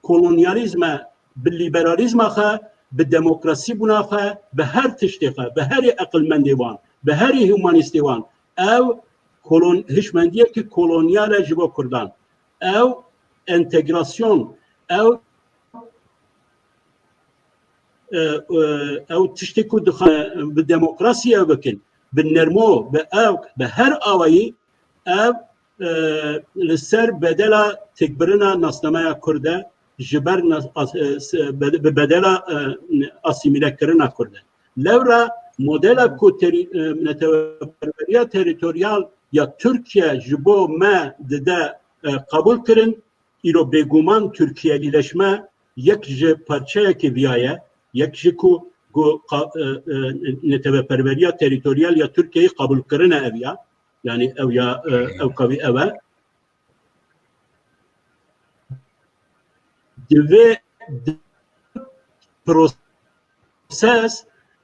kolonyalîzm e, bi lîberalîzma xwe, bi demokrasîbûna xwe, bi her tiştê xwe, bi herî eqilmendê wan, bi herî humanîstê wan, ew kolon-, hişmendiyekî kolonyal e ji bo Kurdan. Ew entegrasyon, ew, e, e, ew tiştê ku dixa-, bi demokrasî ew bikin, bi nermo, bi ew, bi her awayî, ev, e, li ser bedela têkbirina nasnameya Kurd e, ji ber nas-, as-, e, se-, bed-, bi bedela, e, asîmîlekirina Kurd e. Lewra modela ku terî-, e, neteweperweriya terîtoryal ya Tirkiye ji bo me dide, e, qebûl kirin, îro bêguman Tirkiyelîleşme yek ji parçeyekê viya ye. Yek ji ku, ku qa-, e, e, neteweperweriya terîtoryal ya Tirkiyeyê qebûl kirine ev ya. Yanî ew ya, e, ew qewî ev e. Divê, di-, proses,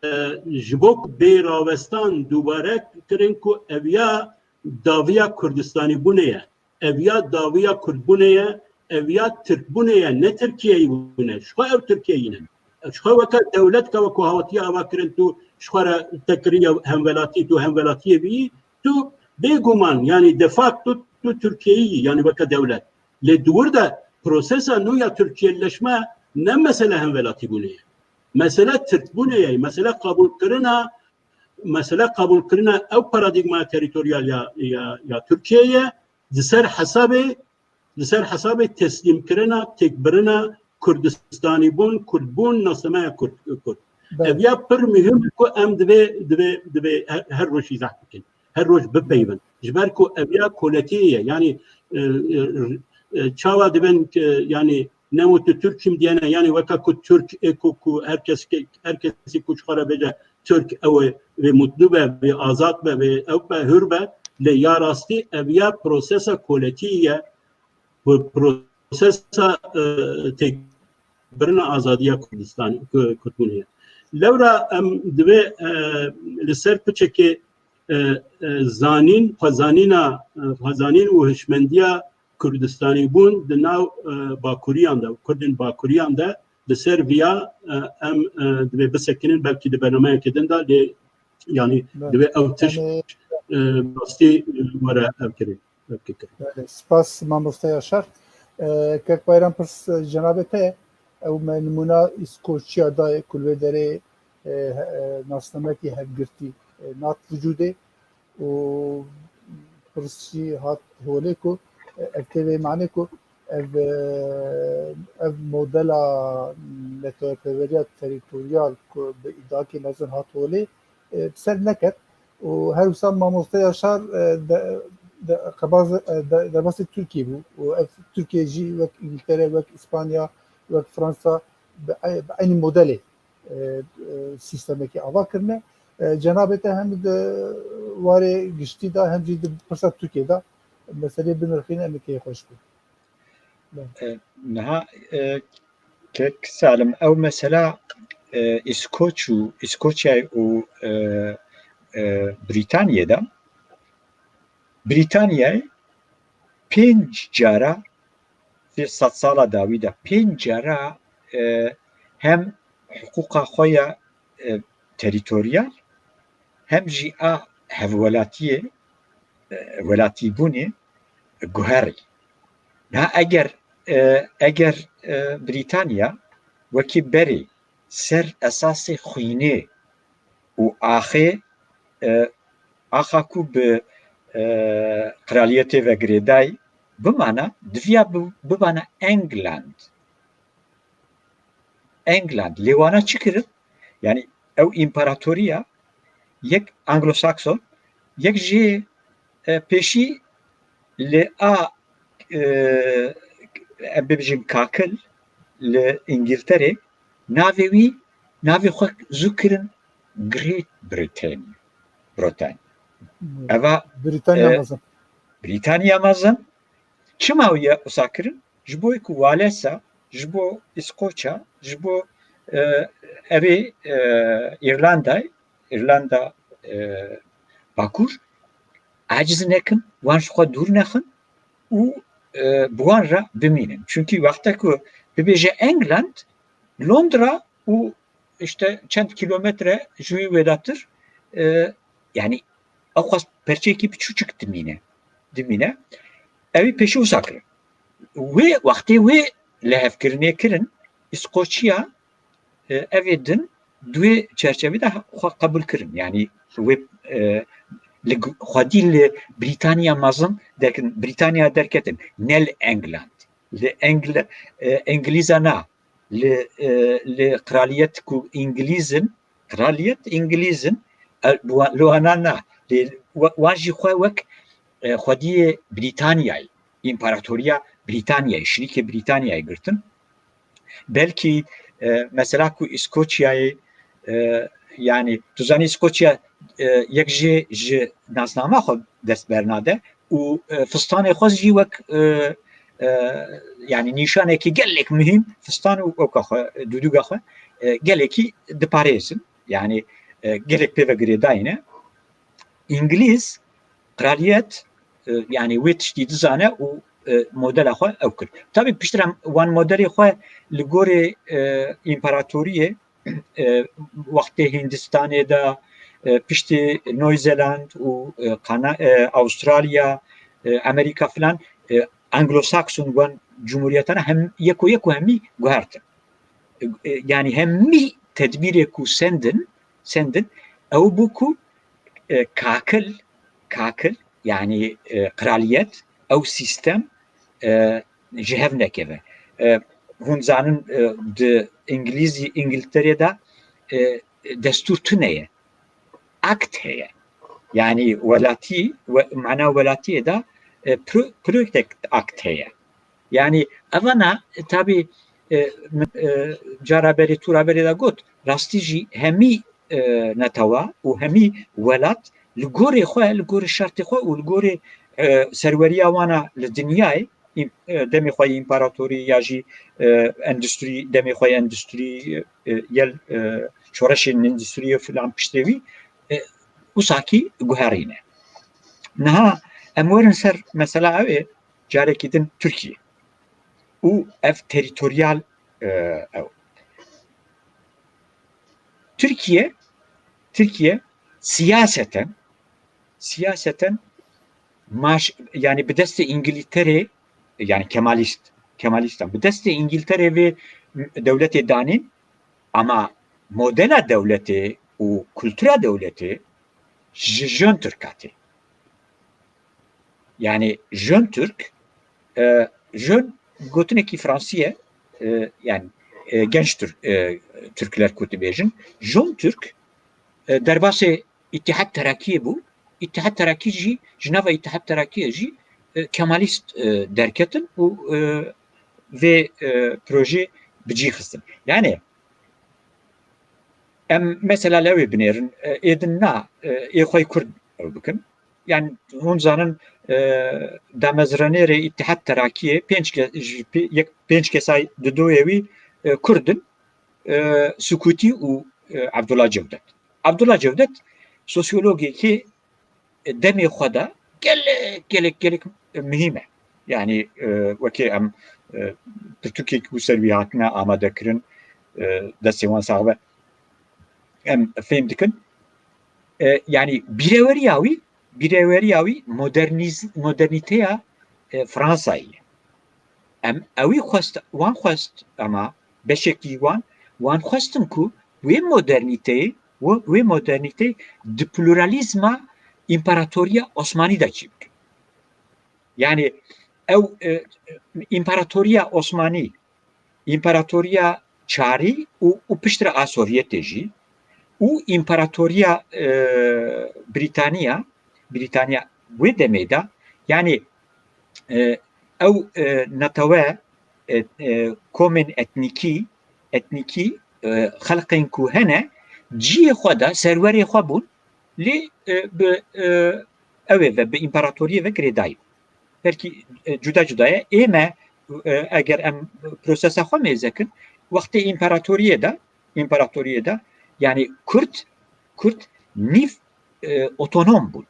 e, ji bo ku bê rawestan dubare kirin ku ev ya dawiya Kurdistanîbûnê ye. Ev ya dawiya Kurdbûnê ye, ev ya Tirkbûnê ye, ne Tirkiyeyî bûne. Ji xwe ew Tirkiyeyî ne. Ji xwe weke dewletka wekû hatiye ava kirin, tu ji xwe re te kiriye hemwelatî, tu hemwelatiyê bîyî, tu bêguman, yanî de facto tu Tirkiyeyî yî, yanî weke dewlet. Lê di wir de prosesa nû ya Tirkiyeleşme ne mesele hemwelatîbûnê ye. Mesele Tirkbûnê ye, mesele qebûlkirina, mesele qebûlkirina ew paradîgmaya terîtoryal ya, ya, ya Tirkiyeyê ye, di ser hesabê, di ser hesabê teslîmkirina, têkbirina Kurdistanîbûn, Kurdbûn, nasnameya Kurd, Kurd. Belê. Ev ya pir muhim e ku em divê, divê, divê her, her roj îzah bikin. Her roj bipeyivin. Ji ber ku ev ya koletiyê ye. Yanî, e, e, e, çawa dibin ki, yanî, ne mutlu Türk'üm diyene, yanî weka ku Türk ê ku, ku her kes ke-, her kesî ku ji xwe re bêje Türk, ew ê vê mutlu be, vê azad be, vê ew be, hür be. Lê ya rastî ev ya prosesa koletiyê ye. Pro-, prosesa, e, têkbirina azadiya Kurdistan, Ku-, Kurdbûnê ye. Lewra em divê, e, li ser piçekê, e, e, zanîn, xwezanîna, e, xwezanîn û hişmendiya Kurdistanîbûn di nav, e, Bakuriyan de, Kurdên Bakuriyan de, li ser viya, e, em, e, divê bisekinin, belkî di bernameyeke din de, lê, yanî, Belê. divê ew tişt, Yanî e, rastî, e, were ev kirin, ev kirin. Belê, spas mamoste Yaşar. E, Kek Bayram, pirs, e, cenabê te, ew me nimûna Îskoçya dayê ku li wê derê, e, e, nasnamekî hevgirtî, e, nat vücudê û pirs jî hat holê ku, e, ev tê vê manê ku ev, e, ev modela neteweperweriya terîtoryal ku bi îdakê mezin hat holê, e, bi ser neket û her wisa mamoste Yaşar, e, de, de, qebaz, e, de, derbasî Tirkiyê bû û ev Tirkiye jî wek Îngiltere, wek Îspanya, wek Fransa bi, e, bi eynî modelê, e, e, sîstemekî ava kirine. E, cenabê te hem di warê giştî de hem jî di pirsa Tirkiyê de meseleyê binirxîne, em ê keyfxweş bin. E, niha, e, Kek Salim, ew mesela, e, Îskoç û, Îskoçyayê û, e, e, Brîtanyê de, Brîtanyayê pênc cara, vê sedsala dawî de pênc cara, e, hem hiqûqa xwe ya, e, terîtoryal, hem jî a hevwelatiyê, e, welatîbûnê guherî. Na eger, e, eger, e, Brîtanya wekî berê ser esasê xwînê û axê, e, axa ku bi, e, qiraliyetê ve girêdayî bimana, diviya bi-, bibana England. England. Lê wana çi kirin? Yanî ew împaratoriya yek Anglo-Sakson, yek jî, e, pêşî li a, e, em bibêjin kakil li Îngilterê, navê wî, navê xwe zû kirin Great Britain. Bretagne. Hmm. Eva, Brîtanya e, mezin. Brîtanya mezin. Çima wî ye wisa kirin? Ji bo ku Walesa, ji bo Îskoça, ji bo, e, evê, e, Îrlandayê, Îrlanda, e, Bakur, aciz nekin, wan ji xwe dûr nexin û, e, bi wan re bimînin. Çunkî wexte ku bibêje England, Londra û işte çend kilometre ji wî wêdatir, e, yanî ew xwest perçeyekî biçûçik dimîne, dimîne. Ew ê pêşî wisa kirin. Wê wextê wê lihevkirinê kirin, Îskoçya, e, evê din di wê çerçevê de xwe qebûl kirin. Yanî wê, e, li gu-, xwedî li Brîtanya mezin derketin, Brîtanya derketin, ne li England. Li Engl-, e, Îngilîza na, li, e, li qiraliyet ku Îngilîz in, qiraliyet Îngilîz in, e, li wa-, li wana na, lê wa-, wan jî xwe wek, e, xwediyê Brîtanyayê, împaratoriya Brîtanyayê, şirîkê Brîtanyayê girtin. Belkî, E, mesela ku Îskoçyayê, e, yanî tu zanî Îskoçya, e, yek jê ji nasnama xwe dest bernade û, e, fistanê xwe jî wek, e, e, yanî nîşanekî gelek muhîm fistan û oka xwe, dûdûga xwe, e, gelekî diparêzin. Yanî, e, gelek pê ve girêdayî ne. Îngilîz, kraliyet, e, yanî wê tiştî dizane û, e, modela xwe ew kir. Tabî piştre wan modelê xwe li gorê, e, împaratoriyê, e, wextê Hindistanê de, e, piştî Noy Zeland û, e, Kana-, e, Avustralya, e, Amerîka filan, e, Anglo-Saxon wan cumhuriyetana hem yeko yeko hemî guhertin. E, e, yanî hemî tedbîrê ku sendin, sendin, ew bû ku, e, kakil, kakil, yanî, e, kraliyet, ew sîstem, e, ji hev nekeve. E, hûn zanin, e, di Îngilîzî, Îngilterê de, e, destûr tune ye. Akt heye. Yanî welatî, we-, mana welatiyê de, e, pro-, Protect Act heye. Yanî evana, e, tabî, e, min, e, cara berê, tura berê de got, rastî jî hemî, e, netewa û hemî welat li gorê xwe, li gorê şertê xwe û li gorê, e, serweriya wana li dinyayê, îm-, e, demê xwe yê împaratorî ya jî, e, endûstrî, demê xwe yê endûstrî, e, yel, e, şoreşên endûstriyê filan piştê wî, e, wisa kî guherîne. Niha em werin ser mesela ew ê, carekî din Tirkiye û ev terîtoryal, e, ew. Tirkiye, Tirkiye siyaseten, siyaseten maş, yanî bi destê Îngilterê, yanî Kemalîst, Kemalîstan bi destê Îngilterê vê dewletê danîn, ama modela dewletê û kultura dewletê ji Jön Türk hatî. Yanî Jön Türk, e, Jön gotinekî Fransî ye, e, yanî, e, genç Türk, e, Türkler ku dibêjin. Jön Türk, e, derbasê Îtîhad Terakiyê bû. Îtîhad Terakî jî, ji nava Îtîhad Terakiyê jî, e, Kemalîst, e, derketin û, e, vê, e, projê bi cî xistin. Yanî, em mesela lewê binêrin, e, ê din na, e, ê xwe Kurd ew bikin. Yanî hûn zanin, e, damezrenêrê Îtîhad Terakiyê pênc ke-, ji pê-, yek, pênc kesay didoyê wî, e, Kurd in, e, Sukûtî û, e, Abdullah Cevdet. Abdullah Cevdet sosyologekî demê xwe de gelek, gelek, gelek muhîm e. Yanî, e, wekî em, e, pirtûkek ku ser wî hatine amadekirin, e, destê wan sax be. Em fêm dikin. E, yanî bîreweriya wî, bîreweriya wî modernîz-, modernîteya, e, Fransayê ye. Em ewî xwest, wan xwest, ama beşekî wan, wan xwestin ku wê modernîteyê, wê, wê modernîteyê di pluralîzma împaratoriya Osmanî de çî bikin. Yanî ew, e, împaratoriya Osmanî, împaratoriya çarî û, û piştre a Sovyetê jî û împaratoriya, e, Brîtaniya, Brîtaniya wê demê de, yanî, e, ew, e, netewe, e, e, komên etnîkî, etnîkî, e, xelqên ku hene, cihê xwe de serwerê xwe bûn, lê, e, bi, e, ew ê ve, bi împaratoriyê ve girêdayî bûn. Belkî, e, cuda cuda ye. Ê me, e, eger em prosesa xwe mêze kin, wextê împaratoriyê de, împaratoriyê de, yanî Kurd, Kurd nîv, e, otonom bûn.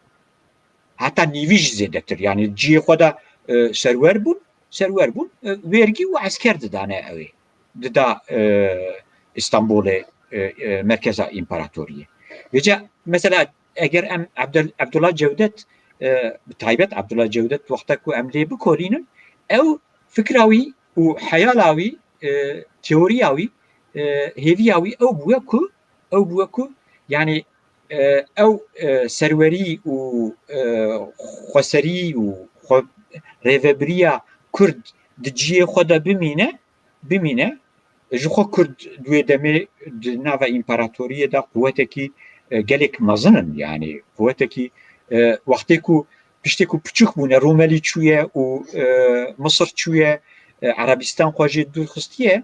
Heta nîvî jî zêdetir. Yanî cihê xwe de, e, serwer bûn, serwer bûn, e, wêrgî û esker didane ew ê. Dida, e, Îstanbulê, e, e, merkeza împaratoriyê. Vêca mesela eger em Abdul-, Abdullah Cevdet, e, bi taybet Abdullah Cevdet wexta ku em lê bikolînin, ew fikra wî û heyala wî, e, teoriya wî, e, hêviya wî ew bûye ku, ew bûye ku, yanî, e, ew, e, serwerî û, e, xweserî û xwe rêvebiriya Kurd di cihê xwe de bimîne, bimîne. Ji xwe Kurd di wê demê di nava împaratoriyê de quwetekî, e, gelek mezin in. Yanî quwetekî, e, wextê ku, piştê ku piçûk bûne, Rûmelî çûye û, e, Misir çûye, e, Erebistan xwe jê dûr xistiye,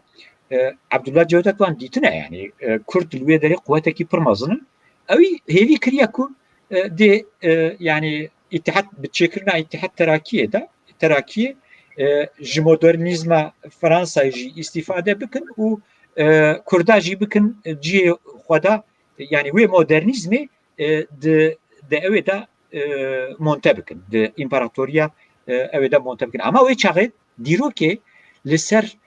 E, Abdullah Cevdet wan dîtine, yanî, e, Kurd li wê derê quwetekî pir mezin in. Ewî hêvî kiriye ku, e, dê, e, yanî îtihad, bi çêkirina îtihad Terakiyê de, Terakiyê, e, ji modernîzma Fransayê jî îstîfade bikin û, e, Kurda jî bikin, e, cihê xwe de, yanî wê modernîzmê, e, di, di ewê de, e, monte bikin, di împaratoriya, e, ewê de monte bikin. Ama wê çaxê dîrokê li ser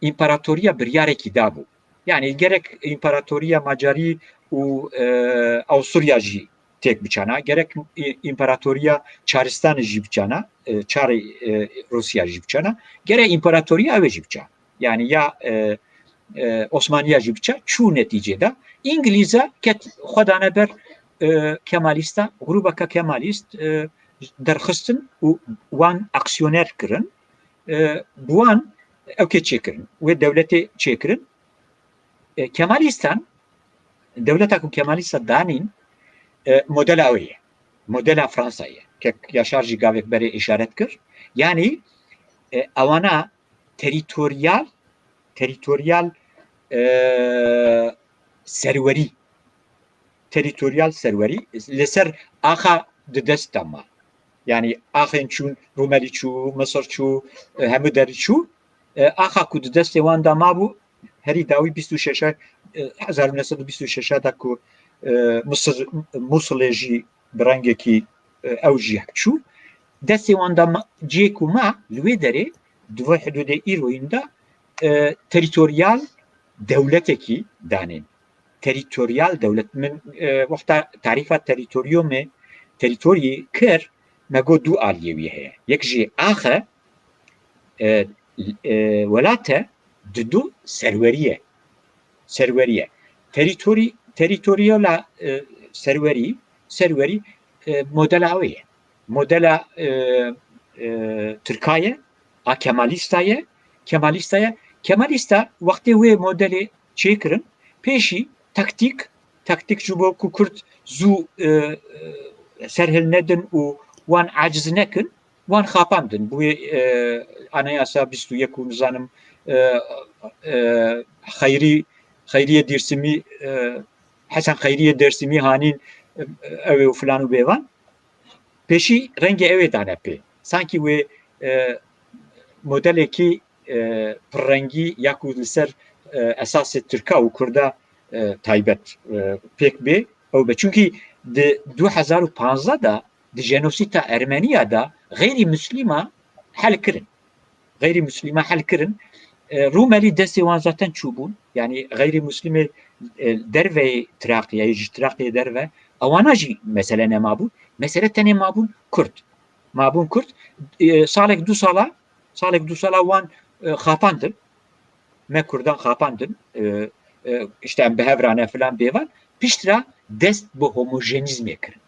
împaratoriya biryarekî dabû. Yanî gerek împaratoriya Macarî û, e, Awusturya jî têk biçana, gerek î-, împaratoriya Çaristanê jî biçana, e, çarê, e, Rûsya jî biçana, gerek împaratoriya ewê jî biça. Yanî ya, e, e, Osmaniya jî biça, çû netîcê de. Îngilîza ket xwe dane ber, e, Kemalîsta, grûbeke Kemalîst, e, derxistin û wan aksiyoner kirin. E, bi wan ewkê çêkirin, wê dewletê çêkirin. E, Kemalîstan, dewleta ku Kemalîsta danîn, e, modela ew ye. Modela Fransa ye. Kek Yaşar jî gavek berê îşaret kir. Yanî, e, ewana terîtoryal, terîtoryal, e, serwerî, terîtoryal serwerî li ser axa di dest de ma. Yanî axên çûn, Rûmelî çû, Misir çû, e, hemû derî çû. E, axa ku di destê wan de mabû, herî dawî bîst û şeş, e, hezar û neh sed û bîst û şeş de ku, e, Misir, Mûsilê jî bi rengekî, e, ew jî çû. Destê wan de ma, cihê ku ma li wê derê, di vê hidûdê îroyîn de, e, terîtoryal dewletekî danîn. Terîtoryal dewlet. Min, e, wexta tarîfa terîtoryomê, terîtoryî kir, me got du aliyê wî heye. Yek jî axe, e, e, welate, didu serwerî ye. Serwerî ye. Terîtorî, terîtoryola, e, serwerî, serwerî, e, modela wê ye. Modela, e, e, Tirka ye, a Kemalîsta ye, Kemalîsta ye. Kemalîsta wextê wê modelê çêkirin, pêşî taktîk, taktîk ji bo ku Kurd zû, e, e, serhil nedin û wan aciz nekin, wan xapandin. Bûyê, e, Anayasa bîst û yek û nizanim, e, e, Xeyrî, Xeyriyê Dêrsimî, e, Hesen Xeyriyê Dêrsimî hanîn, e, ew ê û filan û bêvan. Pêşî rengê ew ê dane pê. Sankî wê, e, modelekî, e, pirrengî ya ku li ser, e, esasê Tirka û Kurda, e, taybet, e, pêk bê, ew be. Çunkî di du hezar û panzdeh de di jenosîta Ermeniya de xeyrî Muslîma hel kirin. Xeyrî Muslîma hel kirin. E, Rûmelî destê wan zaten çûbûn. Yanî xeyrî Muslîmê, e, derveyê Tiraqiye, ji Tiraqiye derve, ewana jî mesele nemabûn. Mesele tenê mabûn Kurd. Mabûn Kurd. E, salek du sala, salek du sala wan, e, xapandin. Me Kurdan xapandin. E, e, işte em bi hev re ne filan bêvan. Piştre dest bi homojenîzmê kirin.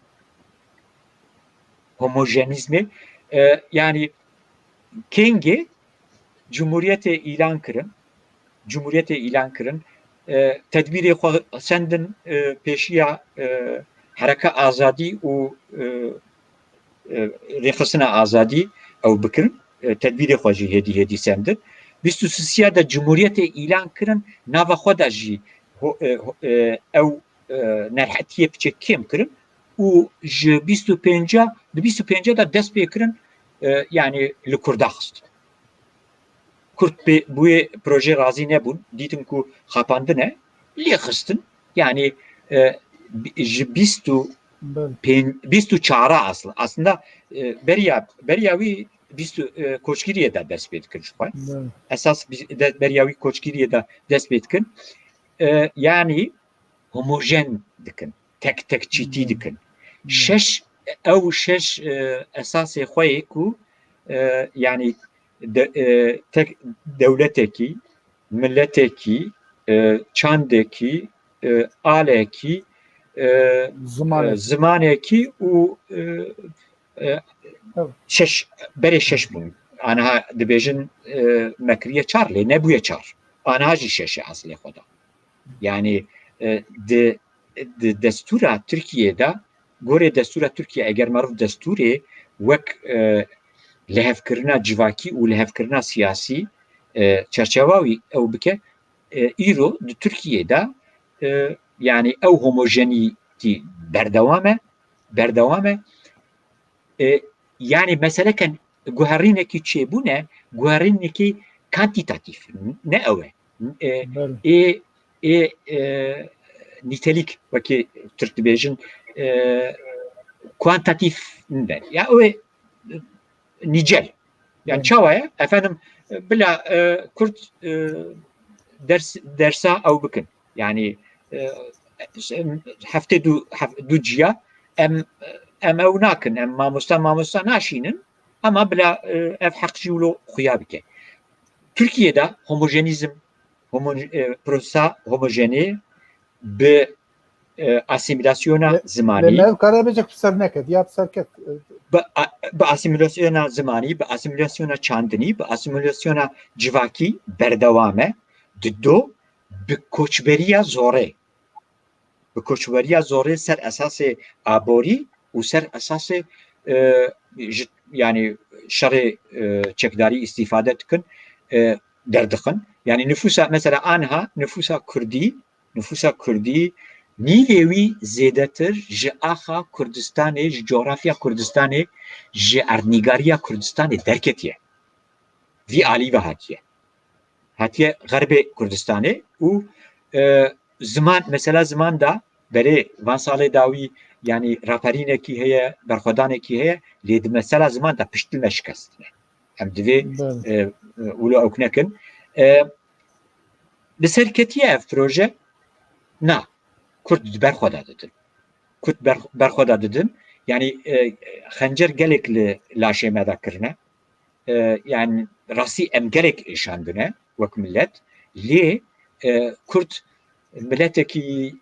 Homojenîzmê, e, yanî kengê cumhuriyetê îlan kirin, cumhuriyetê îlan kirin, e, tedbîrê xwe sendin, e, pêşiya, e, hereke azadî û, e, e, rêxistina azadî ew bikirin, e, tedbîrê xwe jî hêdî hêdî sendin. Bîst û sisiya de cumhuriyetê îlan kirin, nava xwe de jî ho-, e, ho-, e, ew, e, nerhetiyê piçek kêm kirin û ji bîst û pênca, di bîst û pênca de dest pê kirin, e, yanî li Kurda xist. Kurd pê, bi wê projê razî nebûn, dîtin ku xapandin e, lê xistin. Yanî, e, bi-, ji bîst û pênc, bîst û çar asl-, aslında, e, beriya, beriya wî bîst û, e, koçgiriyê de dest pê dikin ji xwe. Esas bi-, de, beriya wî koçgiriyê de dest pê dikin. E, yanî homojen dikin. Tek tek çîtî dikin. Şeş, ew şeş, e, esasê xwe yê ku, e, yanî de, e, tek dewletekî, miletekî, e, çandekî, e, alekî, e, zimanekî, e, zimanekî û, e, e, şeş, berê şeş bûn. Aniha dibêjin, e, me kiriye çar, lê nebûye çar. Aniha jî şeş e eslê xwe de. Yanî, e, di, di destûra Tirkiyê de, gorê destûra Tirkiye, eger meriv destûrê wek, e, lihevkirina civakî û lihevkirina siyasî, e, çerçewa wî ew bike, E, îro di Tirkiyê de, e, yanî ew homojenîtî berdewam e, berdewam e. E, yanî meseleken guherînekî çêbûne, guherînekî kantîtatîf, ne ew e. E, ê, ê, e, nîtelîk, wekî Tirk dibêjin, e, kuantatîf ne. Ya ew ê, e, nîcel. Yani çawa ye? Efendim, e, bila, e, Kurd, e, ders, dersa ew bikin. Yani, e, heftê du, hef-, du ciya em, em ew nakin, em mamosta, mamosta naşînin, ama bila, e, ev heq jî wilo xuya bike. Tirkiyê de homojenîzm, homo-, e, prosesa homojenê bi, e, asîmîlasyona zimanî. Lê me ev kare bêje ku ser neket, ya ser ket. Bi a-, bi asîmîlasyona zimanî, bi asîmîlasyona çandinî, bi asîmîlasyona civakî berdewam e. Dido bi koçberiya zorê. Bi koçberiya zorê ser esasê aborî û ser esasê, e, ji, yani şerê, e, çekdarî îstîfade dikin, e, derdixin. Yani nifûsa, mesela anha nifûsa Kurdî, nifûsa Kurdî nîvê wî zêdetir ji axa Kurdistanê, ji coğrafya Kurdistanê, ji erdnîgariya Kurdistanê derketiye. Vî alî ve hatiye. Hatiye Xerbê Kurdistanê û, e, ziman, mesela ziman da berê van salê dawî, yani raperînekî heye, berxwedanekî heye, lê di mesela ziman da piştî me şikestine. Em divê, Belê. e, e, wilo ewk nekin. E, bi ser ketiye ev proje? Na. Kurd di ber xwe de didin. Kurd ber, ber xwe de didin. Yani, e, xencer gelek li laşê me de kirine. E, yani rastî em gelek êşandine wek millet. Lê, e, Kurd miletekî,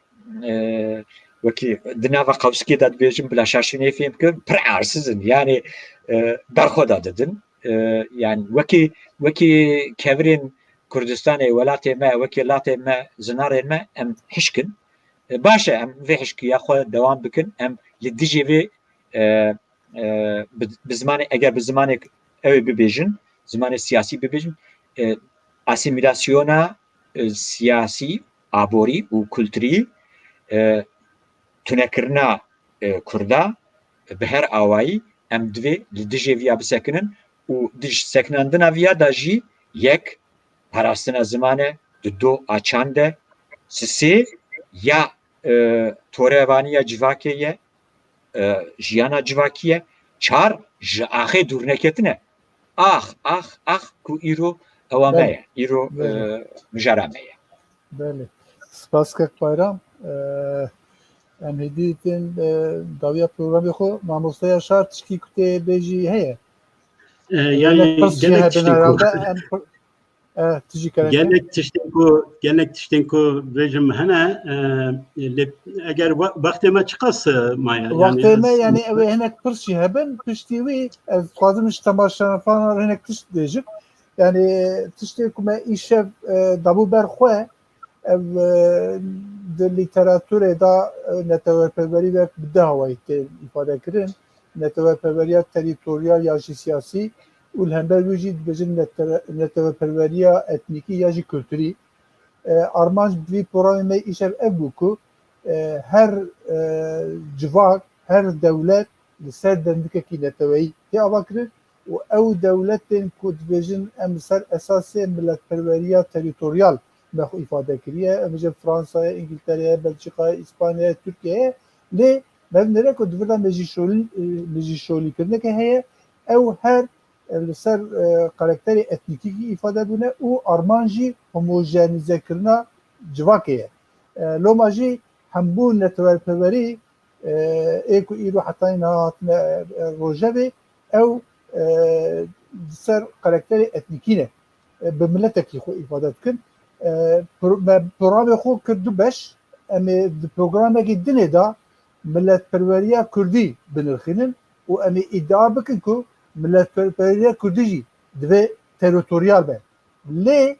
e, wekî di nava qewskê de dibêjin, bila şaşînê fêm bikin, pir arsizin. Yani, e, ber xwe de didin. E, yani wekî, wekî kevirên Kurdistanê, welatê me, wekî latê me, zinarên me, em hişk in. E, baş e, em vê hişkiya xwe dewam bikin. Em li dijê vê, e, e, bi, bi zimanê, eger bi zimanê ew ê bibêjin, zimanê siyasî bibêjin, e, asîmîlasyona, e, siyasî, aborî û kulturî, e, tunekirina, e, Kurda bi her awayî em divê li dijê viya bisekinin û di sekinandina viya de jî yek parastina ziman e, di do a çand e, sisê ya, e, torevaniya civakê ye, e, jiyana civakî ye, çar ji axê dûrneketine. Ax, ax, ax ku îro ewa me Belê. ye, îro, Belê. e, mijara me ye. Belê. Spas kek Bayram. E, em hêdî tên, e, dawiya programê xwe, mamoste Yaşar tişkî ku tê bêjî heye? E, yani Gelek pirs jî gelek hebin tiştên ku herhalde, em pir-, e, tu jî kerem ke. Gelek tiştên ku, gelek tiştên ku bêjim hene, e, lê eger we-, wextê me çiqas, e, maye? Yani Wextê me, ez yani ew ê hinek pirs jî hebin, piştî wî ez dixwazim ji temaşevanan re hinek tişt bêjim. Yani tiştê ku me îşev, e, dabû ber xwe, ev, e, di lîteraturê de, e, neteweperwerî wek bi du awayî tê îfade kirin. Neteweperweriya terîtoryal ya jî siyasî û li hember wî jî dibêjin nete-, neteweperweriya etnîkî ya jî kulturî. E, armanc bi vî programê me îşev ev bû ku, e, her, e, civak, her dewlet li ser dendikekî neteweyî tê avakirin û ew dewletên ku dibêjin em li ser esasê miletperweriya terîtoryal me xwe îfade kiriye, em bêjin Fransayê, Îngiltereyê, Belçîkayê, Îspanyayê, Tirkiyeyê, lê mevnere ku di vir de mejîşolî-, e, mejîşolîkirineke heye, ew her e, li ser, e, karakterê etnîkî îfade bûne û armanc jî homojenîzekirina civakê ye. E, loma jî hembû netewerperwerî, e, ê ku îro heta niha hatine, e, rojevê, ew, e, li ser karakterê etnîkî ne. E, bi miletekî xwe îfade dikin. E, pro-, me programê xwe kir du beş. Em ê di programekî dinê de miletperweriya kurdî binirxînin û em ê îdia bikin ku miletperweriya kurdî jî divê terîtoryal be. Lê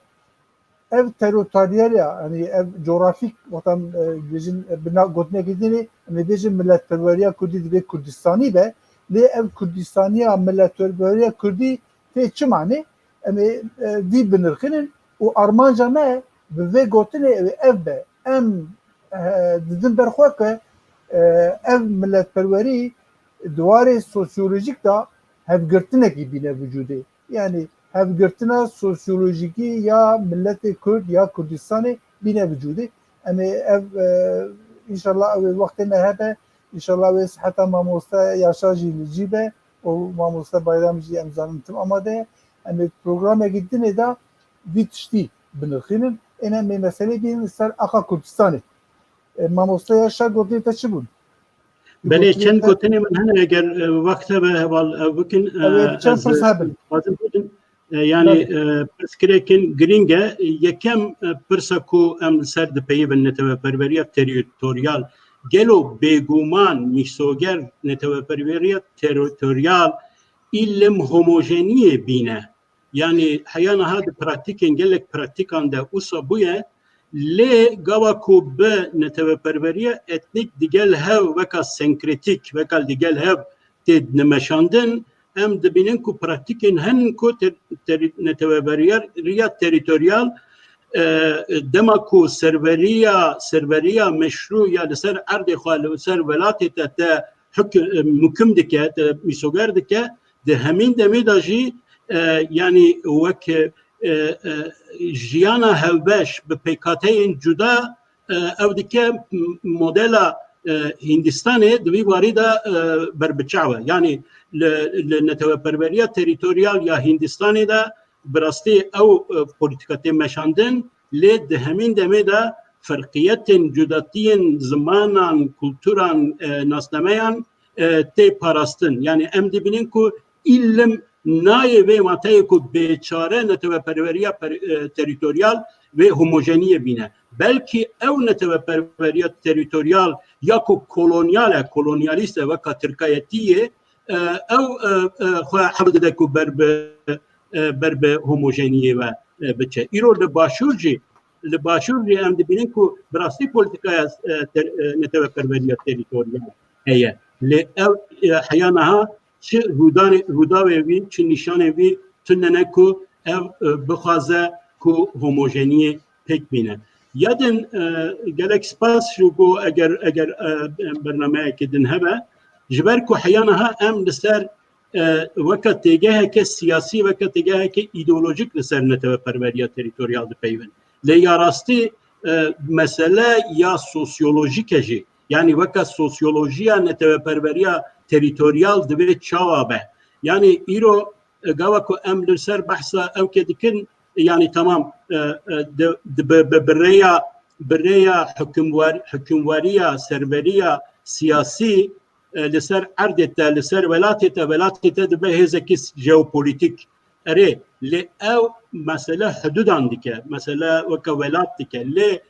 ev terîtoryaliya, yanî ev coğrafîk, wexta em, e, bêjin, e, bi na-, gotinekî din ê, em ê bêjin miletperweriya kurdî divê Kurdistanî be, lê ev Kurdistaniya miletperweriya kurdî tê çi manê? Em ê, e, vî binirxînin û armanca me bi vê gotinê ev be. Em, e, didin ber xwe ke, e, ev miletperwerî di warê sosyolojîk de hevgirtinekî bîne vücudê. Yani hevgirtina sosyolojîkî ya miletê Kurd ya Kurdistanê bîne vücudê. Em ê ev, e, înşallah ew ê wextê me hebe, înşallah ew ê siheta mamoste Yaşar jî li cî be û mamoste Bayram jî em zanin tim amade ye. Em ê programekî dinê de vî tiştî binirxînin. Ên em ê meselê bînin li ser axa Kurdistanê. E, mamoste Yaşar, gotinê te çi bûn? Belê, çend gotinê min hene, eger, e, wext hebe heval ev bikin, e, Ew ê çend pirs hebin. Dixwazim bikin, e, yani, Belê. E, pirsgirêkin girîng e. Yekem, e, pirsa ku em li ser dipeyivin neteweperweriya terîtoryal. Gelo bêguman mîsoger neteweperweriya terîtoryal îlim homojeniyê bîne? Yani heya niha di pratîkên gelek pratîkan de wisa bûye, lê gava ku bi neteweperweriya etnîk digel hev weka senkretîk, weka digel hev tê nimeşandin, em dibînin ku pratîkên hin ku ter-, ter-, neteweperweriya terîtoryal, e, dema ku serveriya, serveriya meşrû ya li ser erdê xwe, li ser welatê te, te huk-, e, mukim dike, te mîsoger dike, di hemîn demê de jî, e, yanî wek, e, e, jiyana hevbeş bi pêkhateyên cuda, e, ew dike m-, modela, e, Hindistanê di vî warî de, e, berbiçav e. Yanî li, li neteweperweriya terîtoryal ya Hindistanê de bi rastî ew, e, polîtîka tê meşandin, lê di hemîn demê de ferqiyetên, cudatiyên zimanan, kulturan, e, nasnameyan, e, tê parastin. Yani em dibînin ku îlim nayê vê wateyê ku bêçare neteweperweriya per-, e, terîtoryal vê homojeniyê bîne. Belkî ew neteweperweriya terîtoryal ya ku kolonyal e, kolonyalîst e, weka tirkayetiyê, e, ew, e, e, xwe hewl dide ku ber bi, e, ber bi homojeniyê ve, e, biçe. Îro li Başûr jî, li Başûr jî em dibînin ku bi rastî polîtîkaya, e, ter-, e, neteweperweriya terîtoryal heye. Lê ew, e, heya niha çi rûdanê, rûdawê wî, çi nîşanê wî tune ne ku ev, e, bixwaze ku homojeniyê pêk bîne. Ya din, e, gelek spas ji bo eger, eger, e, bernameyekê din hebe, ji ber ku heya niha em li ser, e, weke têgeheke siyasî, weke têgeheke îdeolojik li ser neteweperweriya terîtoryal dipeyivin. Lê ya rastî, e, mesele ya sosyolojîk e jî. Yanî weke sosyolojiya neteweperweriya terîtoryal divê çawa be? Yanî îro, e, gava ku em li ser behsa ewkê dikin, yanî tamam, e, e, di, di, bi, bi, bi rêya, bi rêya hukimwar-, hukimwariya, serweriya siyasî, e, li ser erdê te, li ser welatê te, welatê te dibe hêzekî jeopolîtîk. Erê, lê ew mesele hidûdan dike, mesele weke welat dike. Lê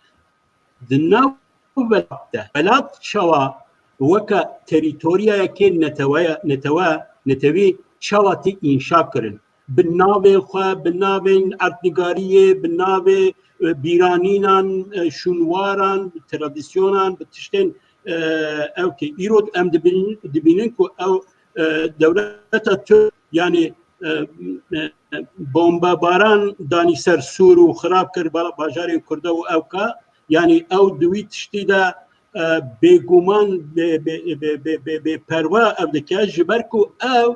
di nav welat de, welat çawa weke terîtoryayekê neteweya, netewe, netewî çawa tê înşa kirin? Bi navê xwe, bi navên erdnigariyê, bi navê, e, bîranînan, e, şûnwaran, bi tradisyonan, bi tiştên, e, ewkê. Îro em dibîn-, dibînin ku ew, e, dewleta Tirk, yanî, e, e, bombebaran danî ser Sûr û xirab kir ba-, bajarên Kurda û ewka. Yanî ew di wî tiştî de, e, bêguman bê, bê, bê, bê, bê, bêperwe ev dike, ji ber ku ew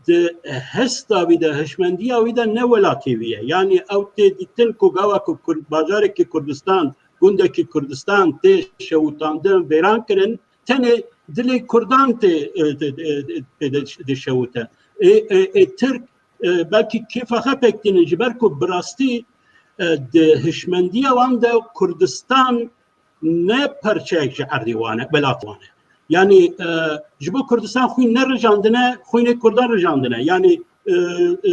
di hesta wî de, hişmendiya wî de ne welatê wî ye. Yanî ew tê dîtin ku gava ku Kurd-, bajarekî Kurdistan, gundekî Kurdistan tê şewitandin, vêran kirin, tenê dilê Kurdan tê, e, tê, tê, tê, tê de, dişewite. Ê, ê, ê Tirk, e, belkî kêfa xwe pêk tînin, ji ber ku bi rastî, e, di hişmendiya wan de Kurdistan ne parçeyek ji erdê wan e, welat wan e. Yanî, e, ji bo Kurdistan xwîn nerijandine, xwînê Kurdan rijandine. Yanî, e, e, e,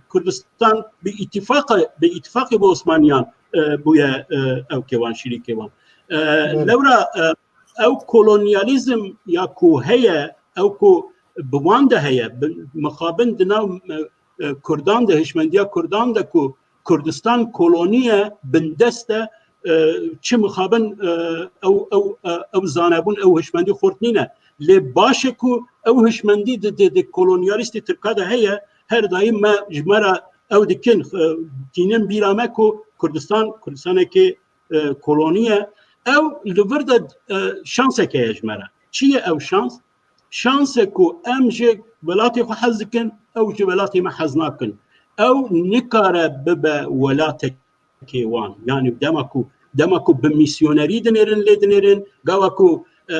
Kurdistan bi îtîfaqê, bi îtîfaqê bi Osmaniyan, e, bûye, e, ewkê wan, şirîkê wan. E, Evet. Lewra, e, ew kolonyalîzm ya ku heye, ew ku bi wan de heye, bi, mixabin di nav, e, e, Kurdan de, hişmendiya Kurdan de ku Kurdistan kolonî ye, bindest e, e, çi mixabin, e, ew, ew, e, ew zanebûn, ew hişmendî xurt nîne. Lê baş e ku ew hişmendî di, di, di kolonyalîstê Tirka de heye, her daîm me, ji me re ew dikin, e, tînin bîra me ku Kurdistan, Kurdistanekî, e, kolonî ye. Ew li vir de, e, şansek heye ji me re. Çi ye ew şans? Şans e ku em ji welatê xwe hez dikin, ew ji welatê me hez nakin. Ew nikare bibe welatekê wan. Yani dema ku, dema ku bi misyonerî dinêrin, lê dinêrin, gawa ku, e,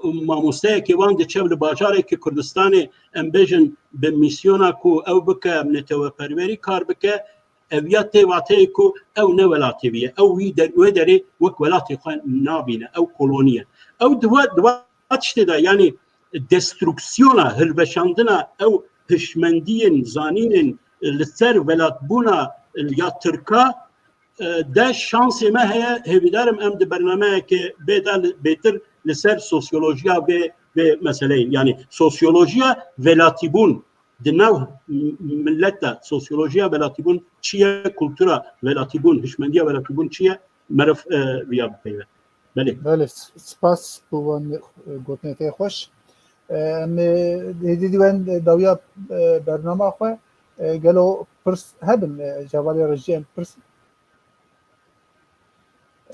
mamosteyekê wan diçe li bajarekî Kurdistanê, em bêjin bi misyona ku ew bike, neteweperwerî kar bike, ev ya tê vateyê ku ew ne welatê wî ye. Ew wî der, wê derê wek welatê xwe nabîne. Ew kolonî ye. Ew di we, di we tiştê de, yani destruksiyona, hilweşandina ew hişmendiyên zanînên li ser welatbûna ya Tirka, e, de şansê me heye. Hêvîdarim em di bernameyeke bê de li, bêtir li ser sosyolojiya vê, vê meseleyê, yani sosyolojiya welatîbûn di nav m-, millet de, sosyolojiya welatîbûn çi ye, kultura welatîbûn, hişmendiya welatîbûn çi ye, meriv, e, viya bipeyve. Belê. Belê, s-, spas bo van, e, gotinê te xweş. E, em, e, hêdî dî wen, e, dawiya, e, bernama xwe, e, gelo pirs hebin, e, ji hevalê rejiyê em pirs.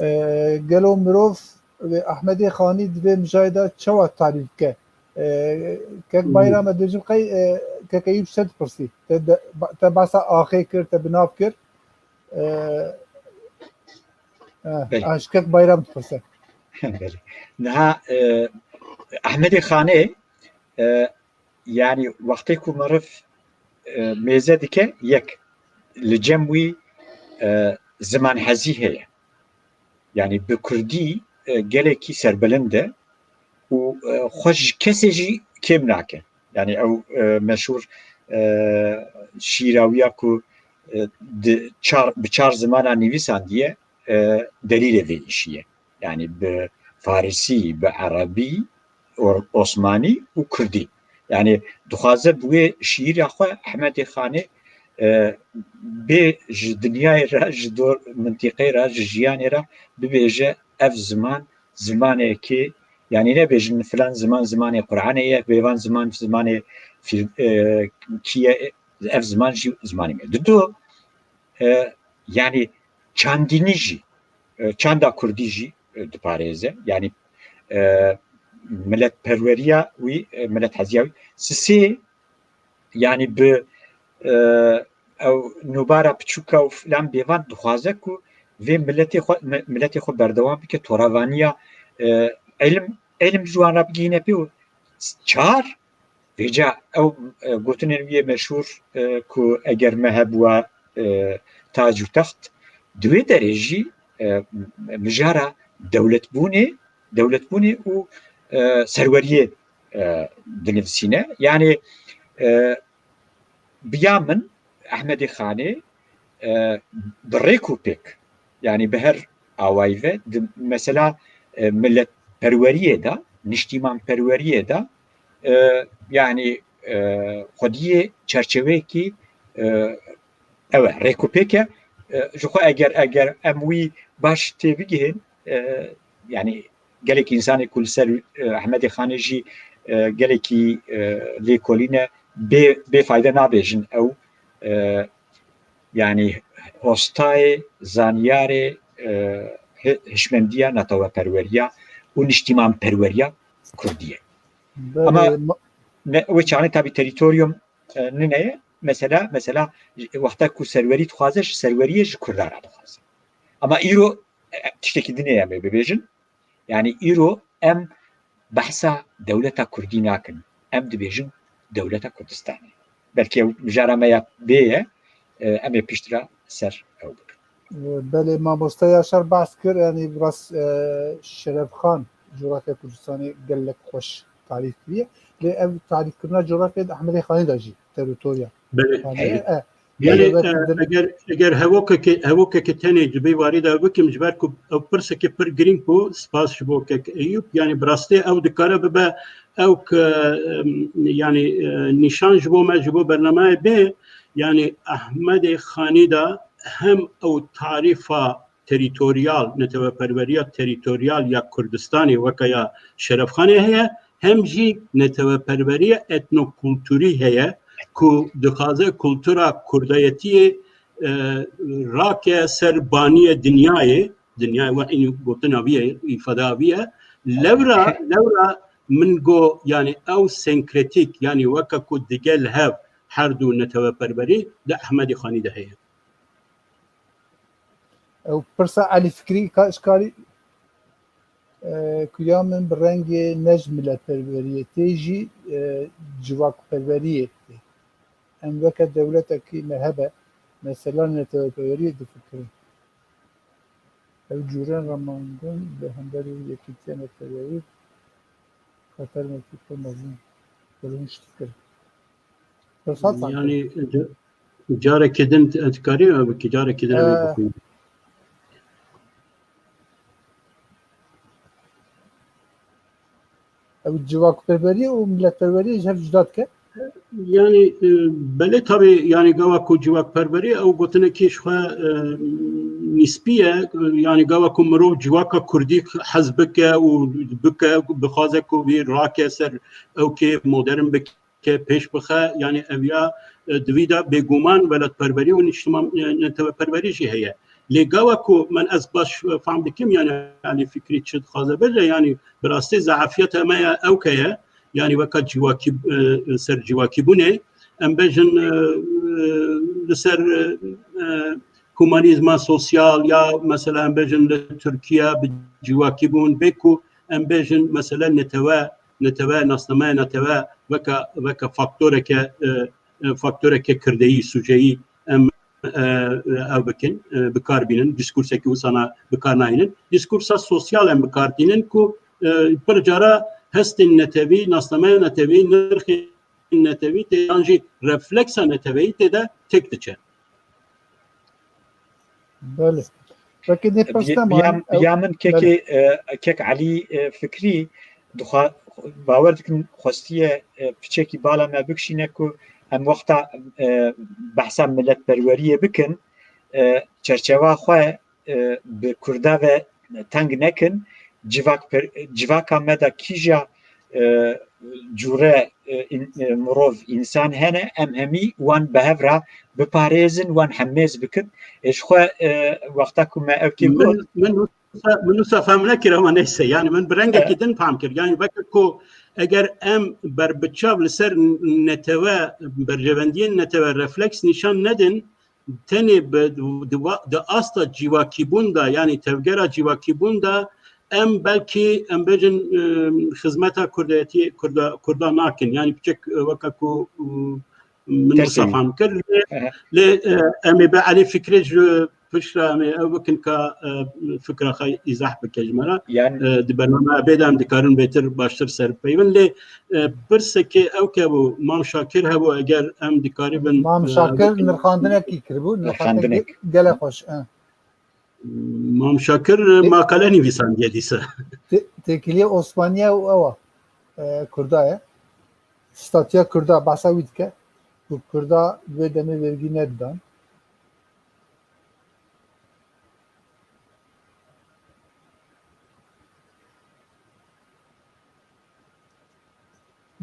E, gelo mirov wê Ehmedê Xanî di vê mijayê de çawa tarîf bike? E, kek Bayram, ez dibêjim qey, e, kek Eyûp ji te dipirsî. Te de, ba-, te behsa axê kir, te bi nav kir. E, e, Belê. A, ji kek Bayram dipirse. Belê. Niha, e, Ehmedê Xanê, e, yani wextê ku meriv, e, mêze dike, yek, li cem wî, e, zimanhezî heye. Yani bi kurdî, e, gelekî serbilind e û, e, xwe ji kesê jî kêm nake. Yani ew, e, meşhûr, e, şîra wî ya ku, e, di çar, bi çar zimana nivîsandiye, e, delîlê vê îşî ye. Yani bi farisî, bi erebî, or-, osmanî û kurdî. Yani dixwaze bi wê şiîra xwe Ehmedê Xanê, e, bê ji dinyayê re, ji dor mintîqeyê re, ji jiyanê re bibêje ev ziman, zimanekî, yani nebêjin filan ziman zimanê Qur'anê ye, bêvan ziman zimanê fil-, e, kî ye, ev ziman jî zimanê me. Dido, e, yani çandînî jî, e, çanda kurdî jî, e, diparêze. Yani, e, miletperweriya wî, e, milethaziya wî. Sisê, yani bi, e, ew nûbara piçûka û filan bêvan dixwaze ku vê miletê xwe, mi-, miletê xwe berdewam bike, toravaniya, e, ilim, ilim ji wan re bigihîne pê û çar, vêca ew, e, gotinên wî yê meşhûr, e, ku eger me hebûa, e, tac û text, di wê derê jî, e, mijara dewletbûnê, dewletbûnê û, e, serweriyê, e, dinivîsîne. Yani, e, bi ya min Ehmedê Xanê, e, bi rêk û pêk, yani bi her awayî ve di mesela, e, miletperweriyê de, niştîmanperweriyê de, e, yani, e, xwediyê çerçeveyekî, e, ew e, rêk û pêk e. E, ji xwe eger, eger em wî baş têbigihên, e, yani gelekî însanê ku li ser, e, Ehmedê Xanê jî, e, gelekî, e, lêkolîn e, bê, bê fayde nabêjin ew, e, yani hostayê, zanyarê, e, hi-, hişmendiya, neteweperweriya û niştîmanperweriya kurdî ye. Belê, ama ma- ne, wê çaxê tabî terîtoryum, e, nine ye. Mesela, mesela wexta ku serwerî dixwaze, ji serweriyê ji kurdan re dixwaze. Ama îro, e, tiştekî dinê em ê bibêjin. Yani îro em behsa dewleta kurdî nakin. Em dibêjin dewleta Kurdistanê. Belkî ew mijara me ya bê ye, e, em ê piştre ser ew bikin. Belê, mamoste Yaşar behs kir, yani biraz, e, Şerefxan coğrafya Kurdistanê gelek xweş tarîf kiriye. Lê ev tarîfkirina coğrafya di Ehmedê Xanî de jî, teritoriya. Belê. Yani, Heye. e, Yani, belê, e, belê. eger, eger hevokeke, hevokeke tenê di vê warî de bikim, ji ber ku ew pirseke pir girîng bû, spas ji bo kek Eyûp. Yani, bi rastî ew dikare bibe, ew ke, em, yani, e, nîşan ji bo me, ji bo bernameyê bê, yani, Ehmedê Xanî de hem ew tarîfa terîtoryal, neteweperweriya terîtoryal ya Kurdistanê weke ya Şerefxanê heye, hem jî neteweperweriya etnokulturî heye ku dixwaze kultura kurdayetiyê, e, rake ser baniyê dinyayê, dinyayê we înî gotina vî ye, îfada vî ye. Lewra, lewra min go, yani ew senkretîk, yani weke ku dige li hev her du neteweperwerî di Ehmedî Xanî de heye. Ew pirsa Elî Fikrî ka işkarî, e, ku ya min bi rengê ne ji miletperweriyê tê jî, e, civakperweriyê tê. Em weke dewletekî me hebe, mesela neteweperweriyê difikirin. Ew cûre remandin li hemberî yekîtiya netewerî xeter me tê mezin. Dilhûş dikir. Fırsat Yani, sanki. ca-, carekê din, ez dikarî ev bikî, carekê din ev Ee, bixwînim. Ew civakperweriyê û miletperweriyê ji hev cuda dike? Yani, e, belê tabii, yani gava ku civakperwerî ew gotinekî ji xwe, e, nîspî ye, yani gava ku mirov civaka kurdî hez bike û bike, bixwaze ku vî rake ser ew kê modern bike, ke pêş bixe, yani ev ya, e, di vî de bêguman welatperwerî û niştiman, e, neteweperwerî jî heye. Lê gava ku min ez baş, e, fehm dikim, yani, yani fikrî çi dixwaze bêje, yani bi rastî zeafiyeta me ya ewke ye, yani weka civakî, e, ser civakîbûnê, em bêjin, e, e, li ser, e, e, humanîzma sosyal ya mesela em bêjin li Tirkiye bi civakîbûn, bê ku em bêjin mesela netewe, netewe, nasnameya netewe weke, weke faktoreke, e, e, faktoreke kirdeyî, sûceyî em, e, e, ev bikin, e, bi kar bînin, dîskursekî wisana bi kar nahînin. Dîskursa sosyal em bi kar tînin ku, e, pir cara hestên netewî, nasnameya netewî, nirxên netewî tê yan jî refleksa neteweyî tê de têk diçe. Belê. Wekî dê pirs Bi-, tema, biya, ew, biya min belê. Kekê, e, kek Elî, e, Fikrî dixwa-, bawer dikim xwestiye, e, piçekî bala me bikişîne ku em wexta, e, behsa miletperweriyê bikin, e, çerçewa xwe, e, bi Kurda ve teng nekin, civak per-, civaka me de kîja, e, cûre, e, in-, e, mirov, însan hene, em hemî wan bi hev re biparêzin, wan hemêz bikin. Ê ji xwe, e, wexta ku me ew kê got. Min, min wisa, min wisa fehm nekir, ama neyse. Yani min bi rengekî E. din fehm kir. Yani weke ku eger em berbiçav li ser netewe, berjevendiyên netewe refleks nîşan nedin, tenê bi, di, di va-, di asta civakîbûn de, yani tevgera civakîbûn de, em belkî, em bêjin, e, xizmeta kurdayetiyê, Kurda, Kurda nakin. Yani piçek, e, weke ku, e, min wisa Tersî. Fehm kir. Lê, Ehe. lê, e, em ê bi Elî Fikrê ji pişt re em ê ew bikin ka, e, fikra xwe îzah bike ji me re. Yani E, di bernameya bê de em dikarin bêtir, baştir ser peyvin. Lê, e, pirsekê ew ke bû, Mam Şakir hebû, eger em dikaribin, Mam e, Şakir bikin. Nirxandinekî kiribû, nirxandinekî Nirxandinek. Gelek xweş, e. Mam Şakir Tê- makale nivîsandiye dîsa. Tê-, têkiliyê Osmaniye û ew a, e, Kurda ye. Statûya Kurda, behsa wî dike. Ku Kurda di wê demê vergî nedidan.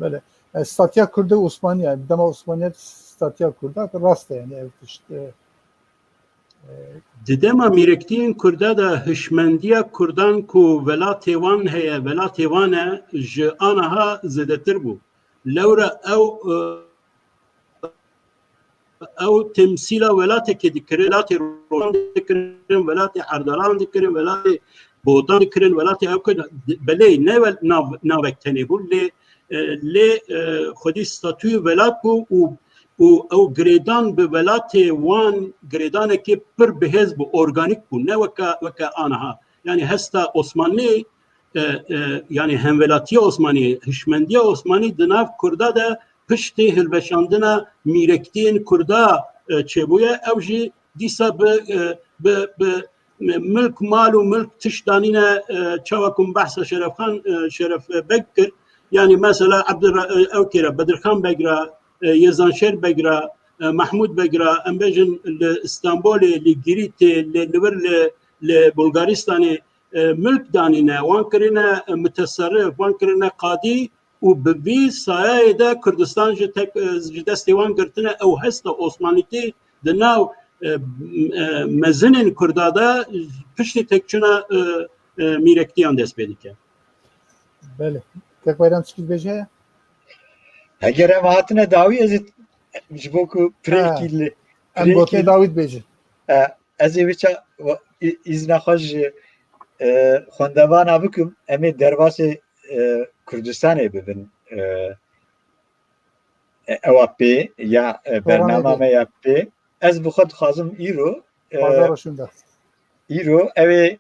Belê. E, statûya Kurda û Osmaniye, dema Osmaniye statûya Kurda, rast e, yani ev tişt, e, e, Di dema mîrektiyên Kurda de hişmendiya Kurdan ku welatê wan heye, welatê wan e, ji aniha zêdetir bû. Lewra ew, e, ew temsîla welatekê dikirin, welatê Roman dikirin, welatê Erdalan dikirin, welatê Botan dikirin, welatê ew kirin. Belê ne wel-, nav-, navek tenê bû, lê, e, lê, e, xwedî statûyê welat bû û, û ew girêdan bi welatê wan girêdanekê pir bihêz bû, organîk bû, ne weke, weke aniha. Yani hesta Osmanlî, e, e, yani hemwelatiya Osmanî, hişmendiya Osmanî di nav Kurda de piştî hilweşandina mîrektiyên Kurda, e, çêbûye. Ew jî dîsa bi, e, bi, bi milk, mal û milk tişt danîne, e, çawa ku min behsa Şerefxan, e, Şeref Beg kir. Yani mesela Abdurra-, e, ew kê re, Bedirxan Beg re, e, Yezanşêr Beg re, e, Mahmûd Beg re, em bêjin li Stenbolê, li Girîtê, li, li wir li, li Bulgaristanê, e, milk danîne, wan kirine, e, miteserif, wan kirine qadî û bi vî sayayê de Kurdistan ji tek, e, ji destê wan girtine. Ew hesta Osmanîtî di nav e, e, mezinên Kurda de piştî têkçûna, e, e, mîrektiyan dest pê dike. Belê. Kek Bayram çi dibêje? Heger em hatine dawî, ez ê ji bo ku pirêkî li Em gotê dawî dibêjin. E, ez ê wî ça îzna xwe ji, e, xwendevana bikim, em ê derbasê, e, Kurdistanê bibin. E, e, ewa pê ya, e, bernama me ya pê. Ez bi xwe dixwazim îro, e, îro ew ê,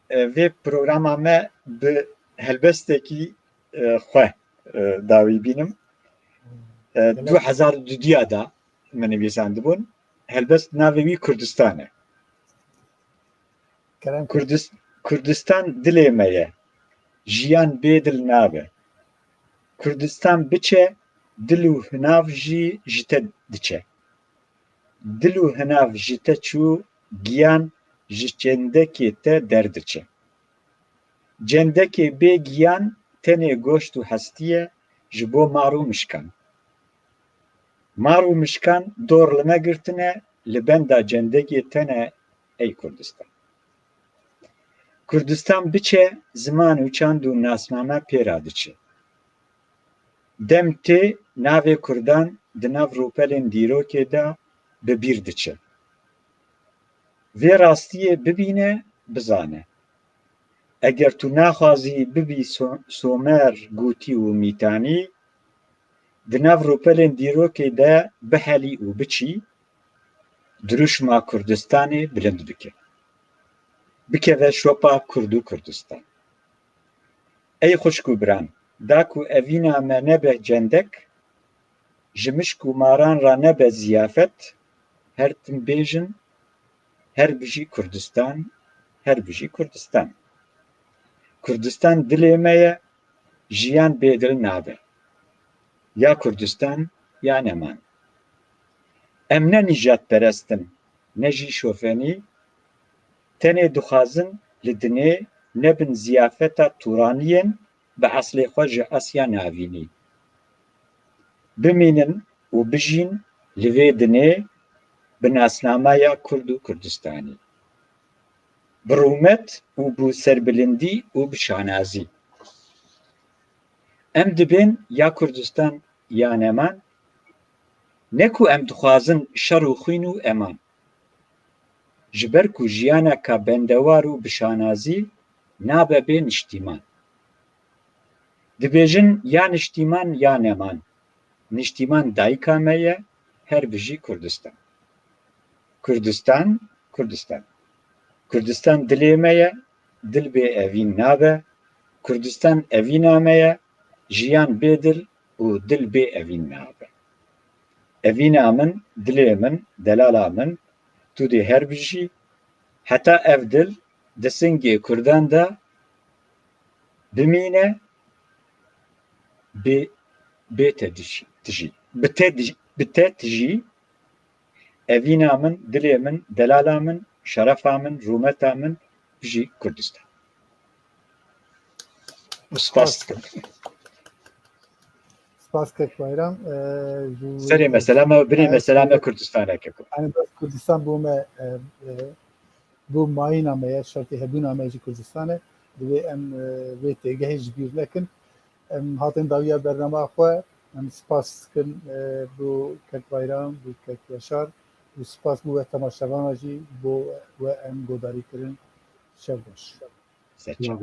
e, vê programa me bi helbestekî, e, xwe, e, dawî bînim. E, du hezar dudiya da min nivîsandibûn. Helbest navê wî Kurdistan e. Kurdis-, Kurdistan dilê me ye. Jiyan bê dil nabe. Kurdistan biçe, dil û hinav jî ji te diçe. Dil û hinav ji te çû, giyan ji çendekê te derdiçe. Cendekê bê giyan tenê goşt û hestî ye ji bo mar û mişkan. Mar û mişkan dor li me girtine, li benda cendekê te ne ey Kurdistan. Kurdistan biçe, ziman û çand û nasname pê re diçe. Dem tê navê Kurdan di nav rûpelên dîrokê de bi bîr diçe. Vê rastiyê bibîne, bizane. Eger tu naxwazî bibî so-, somer, gûtî û mîtanî, di nav rûpelên dîrokê de bihelî û biçî, dirûşma Kurdistanê bilind bike. Bikeve şopa Kurd û Kurdistan. Ey xwişk û biran, da ku evîna me nebe cendek, ji mişk û maran re nebe ziyafet, her tim bêjin, her bijî Kurdistan, her bijî Kurdistan. Kurdistan dilê me ye, jiyan bê dil nabe. Ya Kurdistan, ya neman. Em ne nîjadperest in, ne jî şofenî, tenê dixwazin li dinê nebin ziyafeta Turaniyên bi eslê xwe ji Asya Navînî. Bimînin û bijîn li vê dinê bi nasnameya Kurd û Kurdistanî. Bi rûmet û bi serbilindî û bi şanazî. Em dibên ya Kurdistan ya neman, ne ku em dixwazin şer û xwîn û eman. Ji ber ku jiyaneka bendewar û bi şanazî nabe bê niştîman. Dibêjin ya niştîman ya neman. Niştîman dayika me ye, her bijî Kurdistan. Kurdistan, Kurdistan. Kurdistan dilê me ye, dil bê evîn nabe. Kurdistan evîna me ye, jiyan bê dil û dil bê evîn nabe. Evîna min, dilê min, delala min, tu dê her bijî, heta ev dil di singê Kurdan de bimîne, bê, bê te dijî, dijî. Bi te dijî, bi te tijî, evîna min, dilê min, delala min, şerefa min, rûmeta min, bijî Kurdistan. Spas dikim. Spas kek Bayram. Ee, Serê mesela me, binê mesela me Kurdistan e keko. Yani Kurdistan bû me, e, e, bû mayîna me ye, şertê hebûna me jî Kurdistan e. Divê em, e, vê têgehê ji bîr nekin. Em hatin dawiya bernama xwe, em spas dikin, e, bo kek Bayram, bo kek Yaşar, û spas bo we temaşevana jî, bo we em godarî kirin. Şev baş. Serçe.